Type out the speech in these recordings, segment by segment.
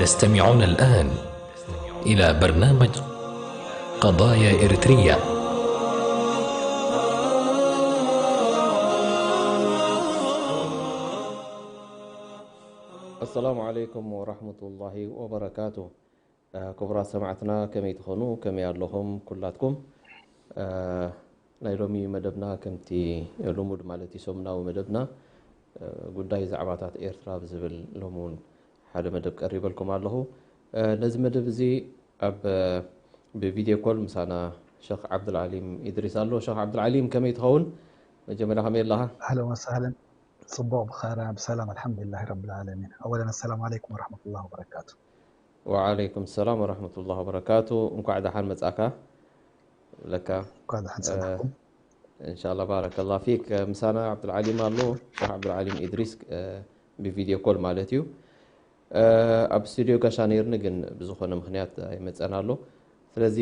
تستمعون الآن إلى برنامج قضايا إريترية. السلام عليكم ورحمة الله وبركاته. ክቡራት ሰማዕትና ከመይ ትኾኑ? ከመይ ኣለኹም ኩላትኩም? ናይ ሎሚ መደብና ከምቲ ልሙድ ማለት እዩ ሰሙናዊ መደብና ጉዳይ ዛዕባታት ኤርትራ ብዝብል ሎሚ እውን ሓደ መደብ ቀሪበልኩም ኣለኹ። ነዚ መደብ እዚ ኣብ ብቪድዮ ኮል ምሳና ሸኽ ዓብዱልዓሊም ኢድሪስ ኣሎ። ሸኽ ዓብዱልዓሊም ከመይ ትኸውን? መጀመርያ ከመይ ኣለኻ? أهلا وسهلا. ጽቡቕ ብኸራ ብሰላም ኣልሓምዱሊላሂ ረብል ዓለሚን። ኣወለን ኣሰላሙ ዓለይኩም ወረሕመቱላሂ ወበረካቱ። ወዓለይኩም ሰላም ወረሕመቱላሂ ወበረካቱ። እንኳዕ ደሓን መጻእካ ለካ። እንኳዕ ደሓን ጸናሕኩም። እንሻላ ባረከላ ፊክ። ምሳና ዓብዱልዓሊም ኣሎ፣ ሸኽ ዓብዱልዓሊም ኢድሪስ ብቪድዮ ኮል ማለት እዩ። ኣብ ስቱዲዮ ጋሻ ነይርኒ ግን ብዝኾነ ምኽንያት ኣይመጸን ኣሎ። ስለዚ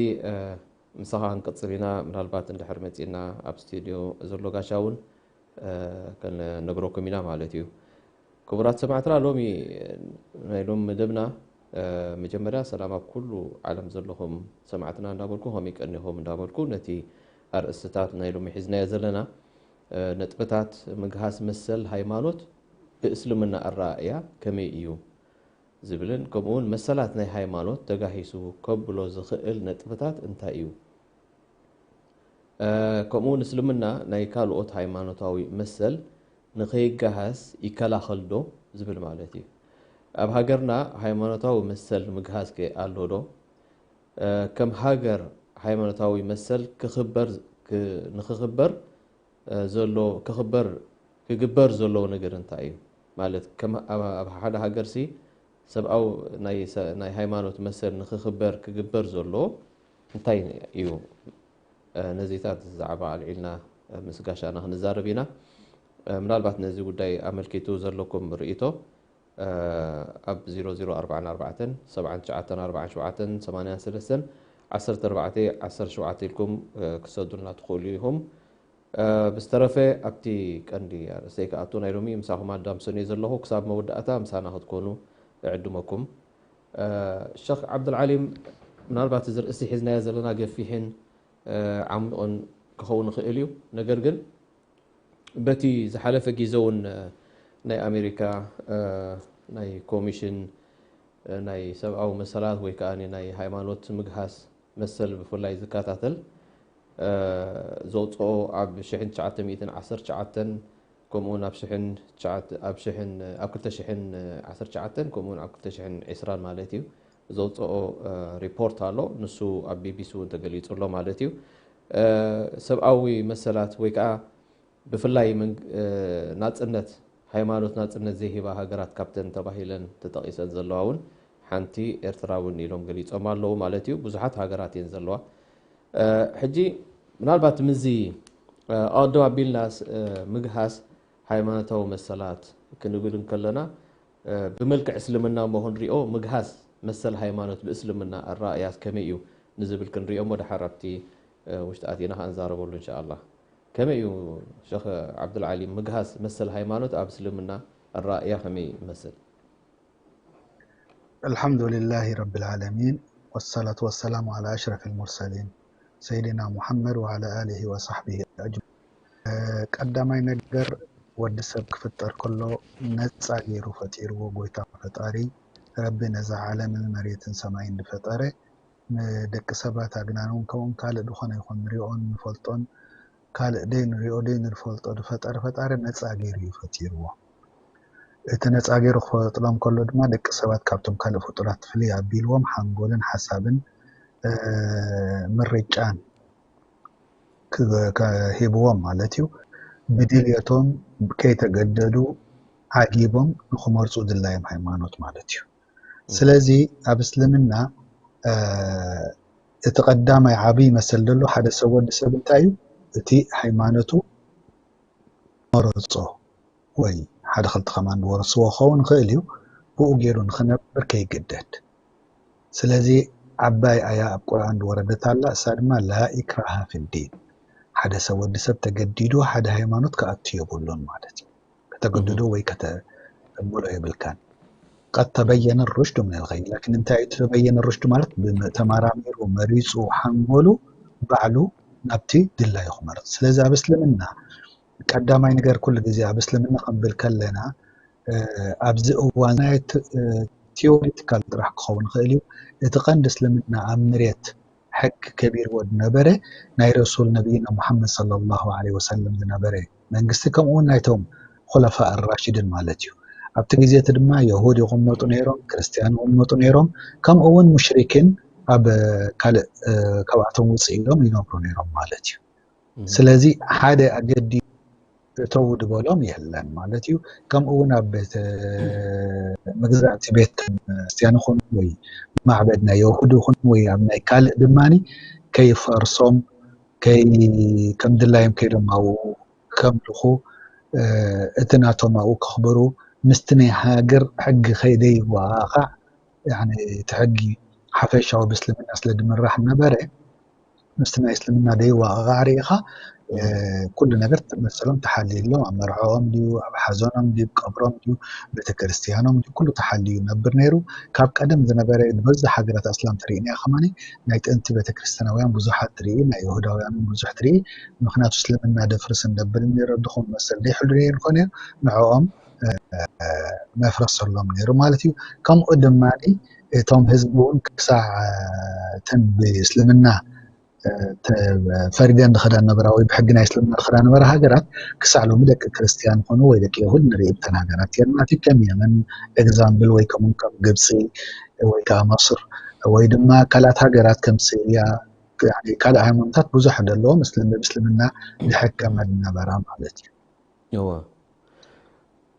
ምሳኻ ክንቅጽል ኢና። ምናልባት እንድሕር መጺእና ኣብ ስቱዲዮ ዘሎ ጋሻ እውን ከነግረኩም ኢና ማለት እዩ። ክቡራት ሰማዕትና ሎሚ ናይ ሎሚ መደብና መጀመርያ ሰላም ኣብ ኩሉ ዓለም ዘለኹም ሰማዕትና እንዳበልኩ ከመይ ቀኒኹም እንዳበልኩ ነቲ ኣርእስትታት ናይ ሎሚ ሒዝናዮ ዘለና ነጥብታት ምግሃስ መሰል ሃይማኖት ብእስልምና ኣረኣእያ ከመይ እዩ ዝብልን ከምኡውን መሰላት ናይ ሃይማኖት ተጋሂሱ ከብሎ ዝኽእል ነጥብታት እንታይ እዩ? ከምኡውን እስልምና ናይ ካልኦት ሃይማኖታዊ መሰል ንኸይጋሃስ ይከላኸል ዶ ዝብል ማለት እዩ። ኣብ ሃገርና ሃይማኖታዊ መሰል ምግሃስ ከ ኣሎ ዶ? ከም ሃገር ሃይማኖታዊ መሰል ክኽበር ንኽኽበር ዘሎ ክኽበር ክግበር ዘለዎ ነገር እንታይ እዩ? ማለት ከም ኣብ ሓደ ሃገር ሲ ሰብኣዊ ናይ ሃይማኖት መሰል ንኽኽበር ክግበር ዘሎ እንታይ እዩ? ነዚታት ዛዕባ ኣልዒልና ምስ ጋሻና ክንዛረብ ኢና። ምናልባት ነዚ ጉዳይ ኣመልኪቱ ዘለኩም ርእይቶ ኣብ ዜሮ ዜሮ ኣርባዕተ ኣርባዕተ ሰብዓ ትሽዓተ ኣርባዓ ሸውዓተ ሰማንያ ሰለስተ ዓሰርተ ኣርባዕተ ዓሰርተ ሸውዓተ ኢልኩም ክሰዱልና ትኽእሉ ኢኹም። ብዝተረፈ ኣብቲ ቀንዲ ኣርእስተይ ክኣቱ ናይ ሎሚ ምሳኹም ኣዳምሰን እየ ዘለኹ። ክሳብ መወዳእታ ምሳና ክትኮኑ እዕድመኩም። ሸኽ ዓብዱልዓሊም ምናልባት እዚ ርእሲ ሒዝናዮ ዘለና ገፊሕን ዓሚቕን ክኸውን ይኽእል እዩ። ነገር ግን በቲ ዝሓለፈ ግዜ እውን ናይ ኣሜሪካ ናይ ኮሚሽን ናይ ሰብኣዊ መሰላት ወይ ከዓ ናይ ሃይማኖት ምግሃስ መሰል ብፍላይ ዝከታተል ዘውፅኦ ኣብ ሽሕን ትሽዓተ ሚእትን ዓሰርተ ትሽዓተን ከምኡውን ኣብ ሽሕን ኣብ ሽሕን ኣብ ክልተ ሽሕን ዓሰርተ ትሽዓተን ከምኡውን ኣብ ክልተ ሽሕን ዕስራን ማለት እዩ ዘውፅኦ ሪፖርት ኣሎ። ንሱ ኣብ ቢቢሲ እውን ተገሊፁ ኣሎ ማለት እዩ። ሰብኣዊ መሰላት ወይ ከዓ ብፍላይ ናፅነት ሃይማኖት ናፅነት ዘይህባ ሃገራት ካብተን ተባሂለን ተጠቒሰን ዘለዋ እውን ሓንቲ ኤርትራ እውን ኢሎም ገሊፆም ኣለዉ ማለት እዩ። ብዙሓት ሃገራት እየን ዘለዋ። ሕጂ ምናልባት ምዚ ኣቐድም ኣቢልና ምግሃስ ሃይማኖታዊ መሰላት ክንብል እንከለና ብመልክዕ እስልምና እሞ ክንሪኦ ምግሃስ መሰል ሃይማኖት ብእስልምና ኣረኣእያስ ከመይ እዩ ንዝብል ክንሪኦ እሞ ደሓር ኣብቲ ውሽጢ ኣቲና ከኣ ንዛረበሉ እንሻኣላ። ከመይ እዩ ሸኽ ዓብዱልዓሊ ምግሃስ መሰል ሃይማኖት ኣብ እስልምና ኣረኣእያ ከመይ ይመስል? الحمد لله رب العالمين والصلاة والسلام على أشرف المرسلين سيدنا محمد وعلى آله وصحبه أجمعين. ቀዳማይ ነገር ወዲ ሰብ ክፍጠር ከሎ ነፃ ገይሩ ፈጢርዎ ጎይታ ፈጣሪ ረቢ ነዛ ዓለምን መሬትን ሰማይን ዝፈጠረ ንደቂ ሰባት ኣግናን እውን ከምኡን ካልእ ዝኾነ ይኹን ንሪኦን ንፈልጦን ካልእ ደይ ንሪኦ ደይ ንፈልጦ ዝፈጠረ ፈጣሪ ነፃ ገይሩ እዩ ፈጢርዎ። እቲ ነፃ ገይሩ ክፈጥሮም ከሎ ድማ ደቂ ሰባት ካብቶም ካልእ ፍጡራት ፍልይ ኣቢልዎም ሓንጎልን ሓሳብን ምርጫን ሂብዎም ማለት እዩ። ብድልየቶም ከይተገደዱ ዓጊቦም ንክመርፁ ድላዮም ሃይማኖት ማለት እዩ። ስለዚ ኣብ እስልምና እቲ ቀዳማይ ዓብይ መሰል ዘሎ ሓደ ሰብ ወዲ ሰብ እንታይ እዩ? እቲ ሃይማኖቱ መረፆ ወይ ሓደ ክልተ ከማን ዝወረስዎ ክኸውን ይኽእል እዩ። ብኡ ገይሩ ንኽነብር ከይግደድ። ስለዚ ዓባይ ኣያ ኣብ ቁርኣን ዝወረደት ኣላ፣ እሳ ድማ ላ ኢክራሃ ፊዲን፣ ሓደ ሰብ ወዲ ሰብ ተገዲዱ ሓደ ሃይማኖት ክኣቱ የብሉን ማለት እዩ። ከተገድዶ ወይ ከተብሎ የብልካን። ቀድ ተበየነ ሩሽዱ ምን ልገይ። ላኪን እንታይ እዩ ተበየነ ሩሽዱ ማለት? ብመ-፣ ተመራሚሩ፣ መሪፁ፣ ሓንጎሉ ባዕሉ ናብቲ ድላዩ ክመርፅ። ስለዚ ኣብ እስልምና ቀዳማይ ነገር ኩሉ ግዜ ኣብ እስልምና ክንብል ከለና፣ እ፣ ኣብዚ እዋን ናይ ት-፣ እ፣ ቲዮሪቲካል ጥራሕ ክኸውን ይኽእል እዩ። እቲ ቀንዲ እስልምና ኣብ መሬት ሕጊ ከቢርዎ ዝነበረ ናይ ረሱል ነቢይና ሙሓመድ ሰለላሁ ዐለይሂ ወሰለም ዝነበረ መንግስቲ፣ ከምኡ እውን ናይቶም ኹለፋ ራሽድን ማለት እዩ። ኣብቲ ግዜ እቲ ድማ የሁድ ይቕመጡ ነይሮም፣ ክርስትያን ይቕመጡ ነይሮም፣ ከምኡ እውን ሙሽሪኪን ኣብ ካልእ፣ እ፣ ካብኣቶም ውፅእ ኢሎም ይነብሩ ነይሮም ማለት እዩ። እም። ስለዚ ሓደ ኣገዲ እተው ዝበሎም የለን ማለት እዩ። ከምኡ እውን ኣብ ቤተ መግዛእቲ ቤት ክርስትያን ይኹን ወይ ማዕበድ ናይ የሁድ ይኹን ወይ ኣብ ናይ ካልእ ድማኒ ከይፈርሶም፣ ከይ-፣ ከም ድላዮም ከይዶም ኣብኡ ከምልኹ፣ እ፣ እቲ ናቶም ኣብኡ ከኽብሩ፣ ምስቲ ናይ ሃገር ሕጊ ከይደይዋቓዕ፣ ያኒ እቲ ሕጊ ሓፈሻዊ ብእስልምና ስለ ዝምራሕ ነበረ፣ ምስቲ ናይ እስልምና ደይዋቓዕ ርኢኻ፣ እ፣ ኩሉ ነገር መሰሎም ተሓልዩሎም፣ ኣብ መርዕኦም ድዩ፣ ኣብ ሓዘኖም ድዩ፣ ኣብ ቀብሮም ድዩ፣ ቤተክርስትያኖም ድዩ፣ ኩሉ ተሓልዩ ይነብር ነይሩ። ካብ ቀደም ዝነበረ ዝበዝሕ ሃገራት ኣስላም ትርእይና ከማኒ ናይ ጥንቲ ቤተክርስትያናውያን ብዙሓት ትርኢ፣ ናይ ይሁዳውያን እውን ብዙሕ ትርኢ። ምኽንያቱ እስልምና ደፍርስ እንደብል ነይሩ፣ ድኹም መሰል ዘይሕሉ ነይሩ ኮነ ንዕኦም፣ እ፣ መፍረሰሎም ነይሩ ማለት እዩ። ከምኡ ድማ እቶም ህዝቢ እውን ክሳዕ፣ እ፣ እተን ብእስልምና፣ እ፣ ተ-፣ ፈሪደን ዝኸዳ ነበራ ወይ ብሕጊ ናይ እስልምና ዝኸዳ ነበራ ሃገራት ክሳዕ ሎሚ ደቂ ክርስትያን ይኹኑ ወይ ደቂ ይሁድ ንርኢ ብተን ሃገራት እየን ማለት እዩ። ከም የመን ኤግዛምፕል ወይ ከምኡ ከም ግብፂ ወይ ከዓ መስር ወይ ድማ ካልኣት ሃገራት ከም ሲርያ፣ ያኒ ካልእ ሃይማኖታት ብዙሕ ዘለዎም እስልም-፣ ብእስልምና ዝሕከማ ዝነበራ ማለት እዩ። እወ።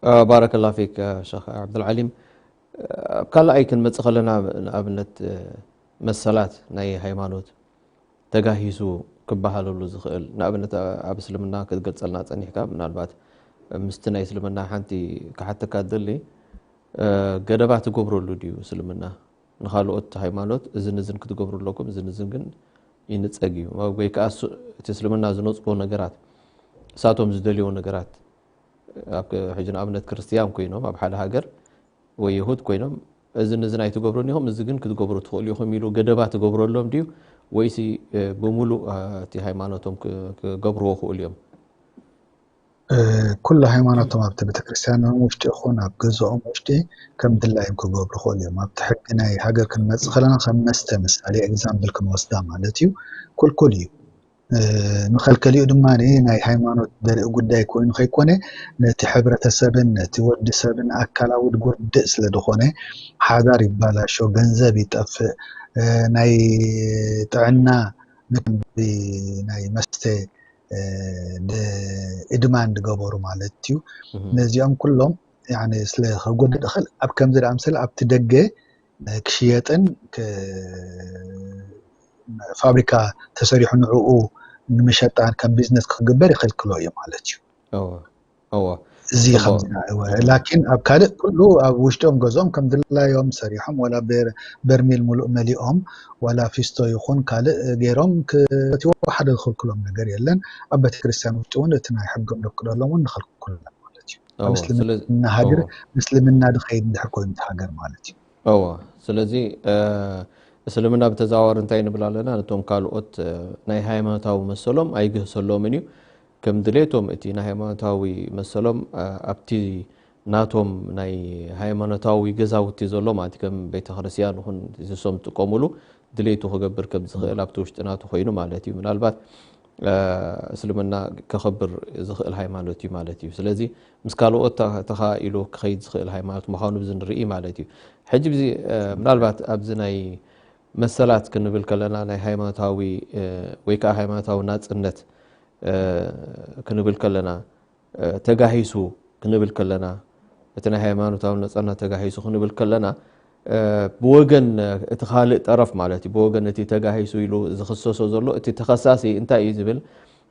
አ፣ ባረከላ ፊክ፣ አ፣ ሸኽ ዓብዱልዓሊም። አ፣ ኣብ ካልኣይ ክንመጽእ ከለና ንኣብነት፣ አ፣ መሰላት ናይ ሃይማኖት ተጋሂሱ ክበሃለሉ ዝኽእል፣ ንኣብነት አ-፣ ኣብ እስልምና ክትገልጸልና ጸኒሕካ፣ ምናልባት ምስቲ ናይ እስልምና ሓንቲ ክሓተካ ዝደሊ፣ አ፣ ገደባት ትገብረሉ ድዩ እስልምና ንኻልኦት ሃይማኖት? እዝን እዝን ክትገብሩ ኣለኩም፣ እዝን እዝን ግን ይንጸግ እዩ። ወይ ከኣ እሱ-፣ እቲ እስልምና ዝነጽጎ ነገራት፣ እሳቶም ዝደልዮ ነገራት፣ ኣብ ከ-፣ ሕጂ ንኣብነት ክርስትያን ኮይኖም ኣብ ሓደ ሃገር ወይ የሁድ ኮይኖም፣ እዝን እዝን ኣይትገብሩን ኢኹም፣ እዚ ግን ክትገብሩ ትኽእሉ ኢኹም ኢሉ ገደባ ትገብረሎም ድዩ? ወይሲ፣ እ፣ ብምሉእ፣ እ፣ እቲ ሃይማኖቶም ክ-፣ ክገብርዎ ክእሉ እዮም? እ፣ ኩሉ ሃይማኖቶም ኣብቲ ቤተክርስትያኖም ውሽጢ ይኹን ኣብ ገዝኦም ውሽጢ ከም ድላዮም ክገብሩ ይኽእሉ እዮም። ኣብቲ ሕጊ ናይ ሃገር ክንመጽእ ከለና ከም መስተ ምሳሌ ኤግዛምፕል ክንወስዳ ማለት እዩ። ኩልኩል እዩ። እ፣ መኸልከሊኡ ድማ ናይ ሃይማኖት ዘርኢ ጉዳይ ኮይኑ ከይኮነ ነቲ ሕብረተሰብን ነቲ ወዲ ሰብን ኣካላዊ ዝጎድእ ስለ ዝኾነ ሓዳር ይባላሾ፣ ገንዘብ ይጠፍእ፣ እ፣ ናይ ጥዕና ንክንቢ ናይ መስተ፣ እ፣ ድ-፣ እድማን ዝገበሩ ማለት እዩ። እህ። ነዚኦም ኩሎም ያኒ ስለ ከጎድእ ይኽእል ኣብ ከምዚ ደኣ ምሰለ ኣብቲ ደገ፣ እ፣ ክሽየጥን ክ-፣ ፋብሪካ ተሰሪሑ ንዕኡ ንምሸጣ ከም ቢዝነስ ክግበር ይኽልክሎ እዩ ማለት እዩ። እወ፣ እወ። እዚ ጽቡቕ። ከምዚ ኢና፣ እወ። እህ። ላኪን ኣብ ካልእ ኩሉ ኣብ ውሽጦም ገዝኦም ከም ድላዮም ሰሪሖም ዋላ በር-፣ በርሚል ሙሉእ መሊኦም ዋላ ፊስቶ ይኹን ካልእ ገይሮም ክሰትይዎ ሓደ ዝኽልክሎም ነገር የለን። ኣብ ቤተክርስትያን ውሽጢ እውን እቲ ናይ ሕጎም ዘፍቅደሎም እውን ንኽልክሎም ማለት እዩ። ኣብ እወ፣ ስለዚ፣ እስልምና ሃገር፣ እወ። እስልምና ድኸይድ እንድሕር ኮይኑ እቲ ሃገር ማለት እዩ። እወ፣ ስለዚ፣ እ፣ እስልምና ብተዘዋዋሪ እንታይ ንብል ኣለና? ነቶም ካልኦት፣ እ፣ ናይ ሃይማኖታዊ መሰሎም ኣይግህሰሎምን እዩ። ከም ድሌቶም እቲ ናይ ሃይማኖታዊ መሰሎም፣ እ፣ ኣብቲ ናቶም ናይ ሃይማኖታዊ ገዛውቲ ዘሎ ማለት እዩ፣ ከም ቤተክርስትያን ይኹን ንሶም ዝጥቀሙሉ ድሌቱ ክገብር ከም ዝኽእል ኣብቲ ውሽጢ ናቱ ኮይኑ ማለት እዩ። ምናልባት፣ እ፣ እስልምና ከኽብር ዝኽእል ሃይማኖት እዩ ማለት እዩ። ስለዚ ምስ ካልኦት ተ-፣ ተኻኢሉ ክኸይድ ዝኽእል ሃይማኖት ምዃኑ ብዚ ንርኢ ማለት እዩ። ሕጂ ብዚ፣ እ፣ ምናልባት ኣብዚ ናይ መሰላት ክንብል ከለና ናይ ሃይማኖታዊ፣ እ፣ ወይ ከዓ ሃይማኖታዊ ናጽነት፣ እ፣ ክንብል ከለና፣ እ፣ ተጋሂሱ ክንብል ከለና፣ እቲ ናይ ሃይማኖታዊ ነጻነት ተጋሂሱ ክንብል ከለና፣ እ፣ ብወገን እቲ ካልእ ጠረፍ ማለት እዩ፣ ብወገን እቲ ተጋሂሱ ኢሉ ዝኽሰሶ ዘሎ እቲ ተኸሳሲ እንታይ እዩ ዝብል፣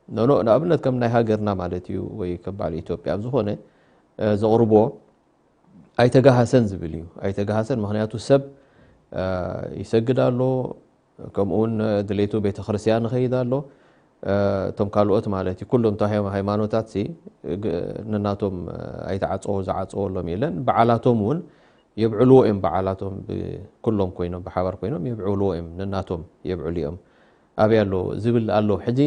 ኖኖ፣ ንኣብነት ከም ናይ ሃገርና ማለት እዩ፣ ወይ ከም በዓል ኢትዮጵያ ኣብ ዝኾነ፣ እ፣ ዘቕርቦ ኣይተጋሃሰን ዝብል እዩ። ኣይተጋሃሰን፣ ምኽንያቱ ሰብ፣ እ፣ ይሰግድ ኣሎ፣ ከምኡ እውን ድሌቱ ቤተክርስትያን ይኸይድ ኣሎ። እ፣ እቶም ካልኦት ማለት እዩ፣ ኩሎም እቶም ሃይማ-፣ ሃይማኖታት ሲ፣ ግ-፣ ነናቶም፣ እ፣ ኣይተዓጸዎ፣ ዝዓጸወሎም የለን። በዓላቶም እውን የብዕልዎ እዮም በዓላቶም፣ ኩሎም ኮይኖም ብሓባር ኮይኖም የብዕልዎ እዮም፣ ነናቶም የብዕሉ እዮም። ኣበይ ኣሎ ዝብል ኣሎ። ሕጂ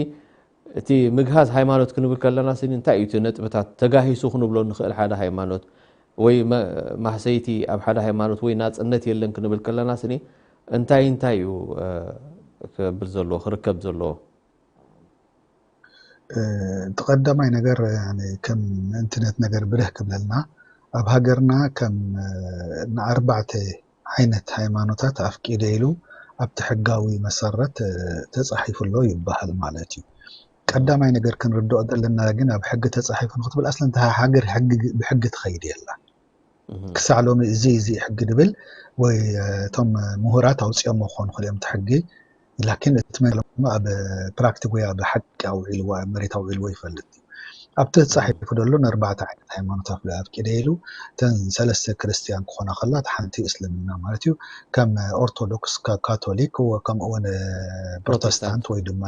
እቲ ምግሃስ ሃይማኖት ክንብል ከለና ስኒ እንታይ እዩ እቲ ነጥብታት ተጋሂሱ ክንብሎ ንኽእል? ሓደ ሃይማኖት ወይ ማህሰይቲ ኣብ ሓደ ሃይማኖት ወይ ናፅነት የለን ክንብል ከለና ስኒ እንታይ እንታይ እዩ ክብል ዘለዎ ክርከብ ዘለዎ? እቲ ቀዳማይ ነገር ከም ምእንትነት ነገር ብርህ ክብለልና፣ ኣብ ሃገርና ከም ንኣርባዕተ ዓይነት ሃይማኖታት ኣፍቂደ ኢሉ ኣብቲ ሕጋዊ መሰረት ተፃሒፉ ኣሎ ይበሃል ማለት እዩ። ቀዳማይ ነገር ክንርድኦ ዘለና ግን ኣብ ሕጊ ተፃሒፉ ንክትብል ኣስለ እንተ ሃገር ብሕጊ ትኸይድ የላ። ክሳዕ ሎሚ እዚ እዚ ሕጊ ድብል ወይ እቶም ምሁራት ኣውፅኦሞ ክኾኑ ክልኦም እቲ ሕጊ፣ ላኪን እቲ መን ኣብ ፕራክቲክ ወይ ኣብ ሓቂ ኣውዒልዎ ኣብ መሬት ኣውዒልዎ ይፈልጥ። ኣብቲ ተፃሒፉ ዘሎ ንኣርባዕተ ዓይነት ሃይማኖት ኣፍቂደ ኢሉ እተን ሰለስተ ክርስትያን ክኾና ከላ ሓንቲ እስልምና ማለት እዩ፣ ከም ኦርቶዶክስ፣ ካቶሊክ ከምኡውን ፕሮቴስታንት ወይ ድማ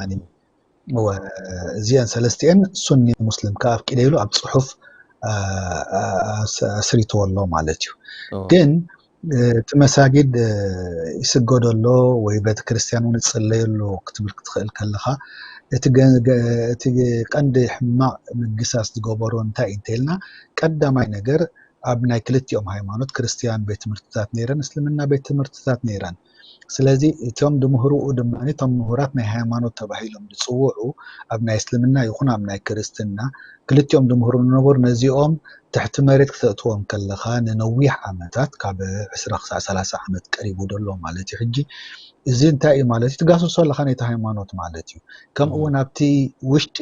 እዚአን ሰለስቲአን ሱኒ ሙስሊም ከኣፍቂደ ኢሉ ኣብ ፅሑፍ ኣስሪትዎ ኣሎ ማለት እዩ። ግን እቲ መሳጊድ ይስገደሎ ወይ ቤተክርስትያን እውን ይፅለየሉ ክትብል ክትኽእል ከለካ እቲ ቀንዲ ሕማቕ ምግሳስ ዝገበሮ እንታይ እንተልና ቀዳማይ ነገር ኣብ ናይ ክልቲኦም ሃይማኖት ክርስትያን ቤት ትምህርትታት ነይረን፣ እስልምና ቤት ትምህርትታት ነይረን። ስለዚ እቶም ድምህርኡ ድማ እቶም ምሁራት ናይ ሃይማኖት ተባሂሎም ዝፅውዑ ኣብ ናይ እስልምና ይኹን ኣብ ናይ ክርስትና ክልቲኦም ድምህሩ ዝነበሩ ነዚኦም ትሕቲ መሬት ክተእትዎም ከለካ ንነዊሕ ዓመታት ካብ ዕስራ ክሳዕ ሰላሳ ዓመት ቀሪቡ ዘሎ ማለት እዩ። ሕጂ እዚ እንታይ እዩ ማለት እዩ? ትጋስሶ ኣለካ ነቲ ሃይማኖት ማለት እዩ። ከምኡ እውን ኣብቲ ውሽጢ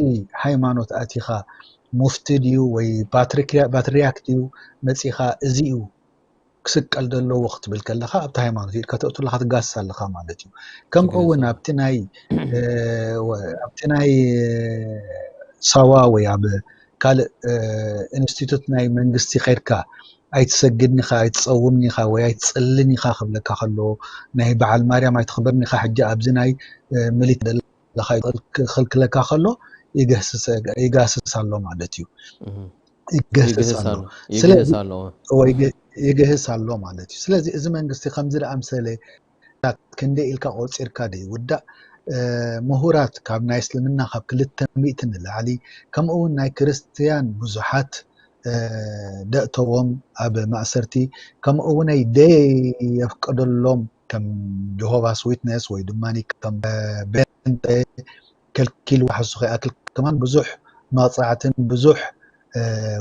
ሃይማኖት ኣቲካ ሙፍቲ ድዩ ወይ ፓትሪያርክ ድዩ መፂኻ እዚ እዩ ክስቀል ዘለዎ ክትብል ከለካ ኣብቲ ሃይማኖት ኢድካ ተእቱ ኣለካ ትጋስስ ኣለካ ማለት እዩ። ከምኡ እውን ኣብቲ ናይ ኣብቲ ናይ ሳዋ ወይ ኣብ ካልእ ኢንስቲቱት ናይ መንግስቲ ከድካ ኣይትሰግድን ኢኻ ኣይትፀውምን ኢኻ ወይ ኣይትፅልን ኢኻ ክብለካ ከሎ ናይ በዓል ማርያም ኣይትኽበርን ኢኻ ሕጂ ኣብዚ ናይ ምሊት ዘለካ ክልክለካ ከሎ ይጋስስ ኣሎ ማለት እዩ። ይገህስ ኣሎ። ይገህስ ኣሎ ማለት እዩ። ስለዚ እዚ መንግስቲ ከምዚ ደኣምሰለ ክንደ ኢልካ ቆፂርካ ደይውዳእ ምሁራት ካብ ናይ እስልምና ካብ ክልተ ሚእቲ ንላዕሊ ከምኡ እውን ናይ ክርስትያን ብዙሓት ደእተዎም ኣብ ማእሰርቲ ከምኡ እውን ደየፍቀደሎም ከም ጆሆቫስ ዊትነስ ወይ ድማ ከም ቤንተ ከልኪልዋ ሕሱ ከይኣክል ከማን ብዙሕ መቕፃዕትን ብዙ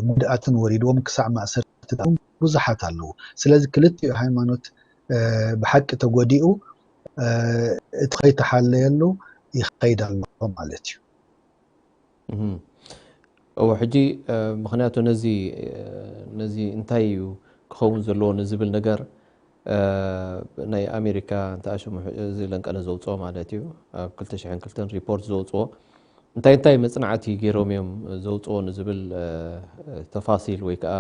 ጉድኣትን ወሪድዎም ክሳዕ ማእሰርቲ ብዙሓት ኣለዉ። ስለዚ ክልቲኡ ሃይማኖት ብሓቂ ተጎዲኡ እቲ ከይተሓለየሉ ይኸይድ ኣሎ ማለት እዩ። እዎ ሕጂ ምክንያቱ ነዚ ነዚ እንታይ እዩ ክኸውን ዘለዎ ንዝብል ነገር ናይ ኣሜሪካ እንተኣሸሙ እዚ ለንቀነ ዘውፅኦ ማለት እዩ ኣብ ክልተ ሽሕን ክልተን ሪፖርት ዘውፅኦ እንታይ እንታይ መፅናዕቲ ገይሮም እዮም ዘውፅኦ ንዝብል ተፋሲል ወይ ከዓ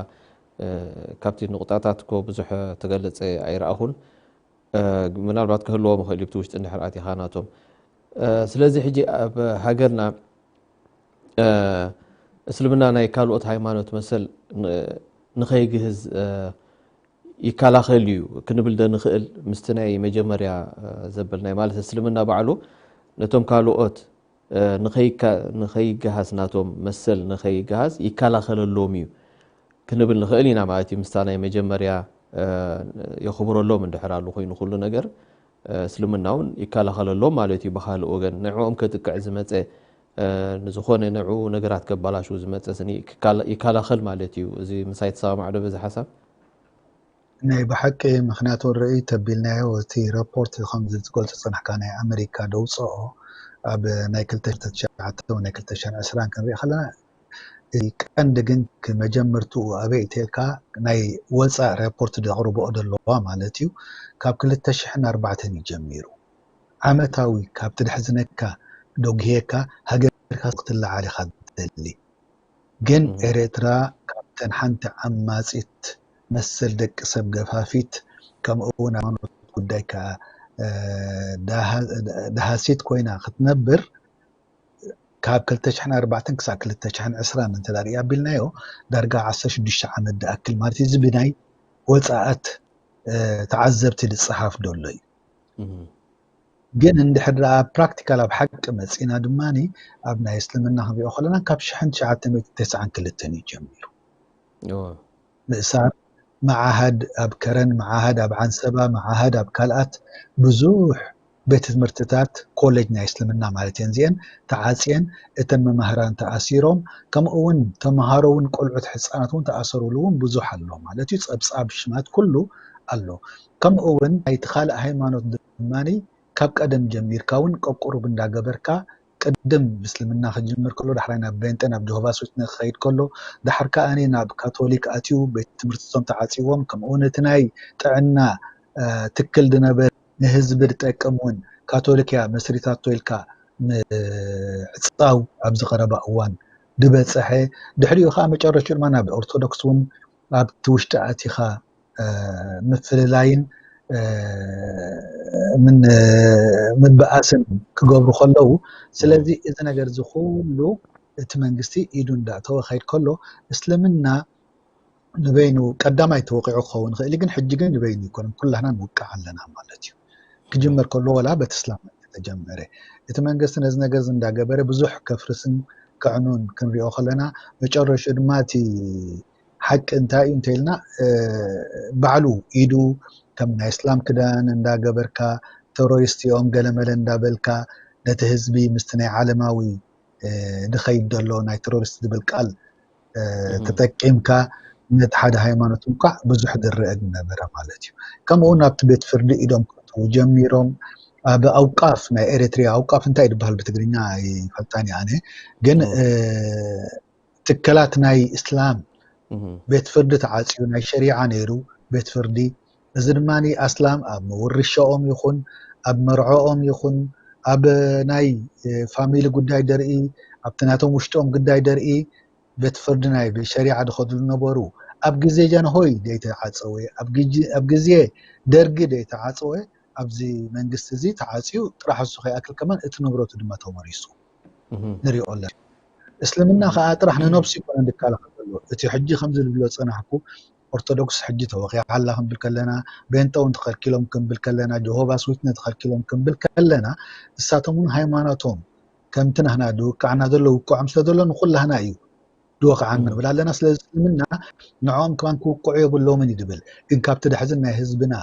ካብቲ ንቁጣታት እኮ ብዙሕ ተገለፀ ኣይረኣኹን። ምናልባት ክህልዎም ይኽእል እዩ ብቲ ውሽጢ እንድሕር ኣቲኻ ናቶም። ስለዚ ሕጂ ኣብ ሃገርና እስልምና ናይ ካልኦት ሃይማኖት መሰል ንኸይግህዝ ይከላኸል እዩ ክንብል ዶ ንኽእል? ምስቲ ናይ መጀመርያ ዘበልናይ ማለት እስልምና ባዕሉ ነቶም ካልኦት ንኸይገሃስ ናቶም መሰል ንኸይገሃስ ይከላኸለሎም እዩ ክንብል ንኽእል ኢና ማለት እዩ። ምስታ ናይ መጀመርያ የኽብረሎም እንድሕር ኣሉ ኮይኑ ኩሉ ነገር እስልምና እውን ይከላኸለሎም ማለት እዩ። ብካልእ ወገን ንዕኦም ከጥቅዕ ዝመፀ ንዝኾነ ንዑ ነገራት ከባላሹ ዝመፀ ስኒ ይከላኸል ማለት እዩ። እዚ ምሳይ ተሰማማዕ ዶ በዚ ሓሳብ? ናይ ብሓቂ ምክንያቱ ርእይ ተቢልናዮ እቲ ረፖርት ከምዚ ዝገልፆ ፀናሕካ ናይ ኣመሪካ ደውፅኦ ኣብ ናይ ክልተ ሽሕን ትሽዓተን ናይ ክልተ ሽሕን ዕስራን ክንርኢ ከለና ቀንዲ ግን መጀመርትኡ ኣበይ እተልካ ናይ ወፃእ ሬፖርት ዘቕርብኦ ዘለዋ ማለት እዩ ካብ ክልተ ሽሕን ኣርባዕተን እዩ ጀሚሩ ዓመታዊ ካብ ትድሕዝነካ ዶግሄካ ሃገርካ ክትለዓል ኢካ ትደሊ ግን ኤርትራ ካብተን ሓንቲ ዓማፂት መሰል ደቂ ሰብ ገፋፊት ከምኡ እውን ሃይማኖት ጉዳይ ከዓ ደሃሲት ኮይና ክትነብር ካብ ክልተ ሽሕን ኣርባዕተን ክሳብ ክልተ ሽሕን ዕስራን እንተዳርእ ኣቢልናዮ ዳርጋ ዓሰርተ ሽዱሽተ ዓመት ድኣክል ማለት እዚ ብናይ ወፃኣት ተዓዘብቲ ዝፀሓፍ ዘሎ እዩ። ግን እንድሕር ደኣ ኣብ ፕራክቲካል ኣብ ሓቂ መፂና ድማ ኣብ ናይ እስልምና ክንሪኦ ከለና ካብ ሽሕን ትሽዓተ ሚእትን ተስዓን ክልተን እዩ ጀሚሩ። ምእሳር መዓሃድ ኣብ ከረን፣ መዓሃድ ኣብ ዓንሰባ፣ መዓሃድ ኣብ ካልኣት ብዙሕ ቤት ትምህርትታት ኮሌጅ ናይ እስልምና ማለት እየን እዚአን ተዓፅየን፣ እተን መማህራን ተኣሲሮም፣ ከምኡ እውን ተምሃሮ እውን ቆልዑት ሕፃናት እውን ተኣሰሩሉ እውን ብዙሕ ኣሎ ማለት እዩ። ፀብፃብ ሽማት ኩሉ ኣሎ። ከምኡ እውን ናይቲ ካልእ ሃይማኖት ድማ ካብ ቀደም ጀሚርካ እውን ቀቁሩብ እንዳገበርካ ቅድም ምስልምና ክጅምር ከሎ ዳሕራይ ናብ ቤንጤ ናብ ጆሆባስ ዊትነስ ክኸይድ ከሎ ዳሕር ከኣ ናብ ካቶሊክ ኣትዩ ቤት ትምህርትቶም ተዓፅዎም። ከምኡ እውን እቲ ናይ ጥዕና ትክል ዝነበር ንህዝቢ ዝጠቅም እውን ካቶሊክ እያ መስሪታቶ ኢልካ ምዕፃው ኣብዚ ቀረባ እዋን ዝበፀሐ ድሕሪኡ ከዓ መጨረሽኡ ድማ ናብ ኦርቶዶክስ እውን ኣብቲ ውሽጢ ኣቲኻ ምፍልላይን ምብኣስን ክገብሩ ከለዉ ስለዚ እዚ ነገር እዚ ኩሉ እቲ መንግስቲ ኢዱ እንዳእተወ ከይድ ከሎ እስልምና ንበይኑ ቀዳማይ ተወቂዑ ክኸውን ይኽእል ግን ሕጂ ግን ንበይኑ ይኮነን ኩላህና ንውቃዕ ኣለና ማለት እዩ። ክጅመር ከሎ ወላ በቲ እስላም ተጀመረ እቲ መንግስቲ ነዚ ነገር እዚ እንዳገበረ ብዙሕ ከፍርስን ከዕኑን ክንሪኦ ከለና መጨረሹ ድማ እቲ ሓቂ እንታይ እዩ እንተኢልና ባዕሉ ኢዱ ከም ናይ እስላም ክዳን እንዳገበርካ ተሮሪስት እዮም ገለመለ እንዳበልካ ነቲ ህዝቢ ምስቲ ናይ ዓለማዊ ዝኸይድ ዘሎ ናይ ተሮሪስት ዝብል ቃል ተጠቂምካ ነቲ ሓደ ሃይማኖት እንኳዕ ብዙሕ ዝረአ ዝነበረ ማለት እዩ። ከምኡ እውን ኣብቲ ቤት ፍርዲ ኢዶም ክእትዉ ጀሚሮም ኣብ ኣውቃፍ ናይ ኤሪትሪያ ኣውቃፍ እንታይ ዝበሃል ብትግርኛ ኣይፈልጣን እየ ኣነ ግን ትከላት ናይ እስላም ቤት ፍርዲ ተዓፅዩ ናይ ሸሪዓ ነይሩ ቤት ፍርዲ እዚ ድማ ኣስላም ኣብ መውርሻኦም ይኹን ኣብ መርዖኦም ይኹን ኣብ ናይ ፋሚሊ ጉዳይ ደርኢ ኣብቲ ናቶም ውሽጦም ጉዳይ ደርኢ ቤት ፍርዲ ናይ ብሸሪዓ ዝኸዱ ዝነበሩ ኣብ ግዜ ጃንሆይ ዘይተዓፀወ ኣብ ግዜ ደርጊ ዘይተዓፀወ ኣብዚ መንግስቲ እዚ ተዓፅዩ ጥራሕ እሱ ከይኣክል ከማን እቲ ንብረቱ ድማ ተወሪሱ ንሪኦ ኣለና። እስልምና ከዓ ጥራሕ ንነብሱ ይኮነ ዝከላኸል ዘሎ እቲ ሕጂ ከምዚ ዝብሎ ፀናሕኩ ኦርቶዶክስ ሕጂ ተወቂዓ ኣላ ክንብል ከለና ቤንጠ እውን ተኸልኪሎም ክንብል ከለና ጆሆባስ ዊትነ ተኸልኪሎም ክንብል ከለና እሳቶም እውን ሃይማኖቶም ከምቲ ናህና ዝውቃዕና ዘሎ ውቅዖም ስለ ዘሎ ንኩላህና እዩ ዝወቅዓና ንብል ኣለና። ስለዚ እስልምና ንዕኦም ከማን ክውቅዑ የብሎምን እዩ ዝብል። ግን ካብቲ ዳሕዝን ናይ ህዝብና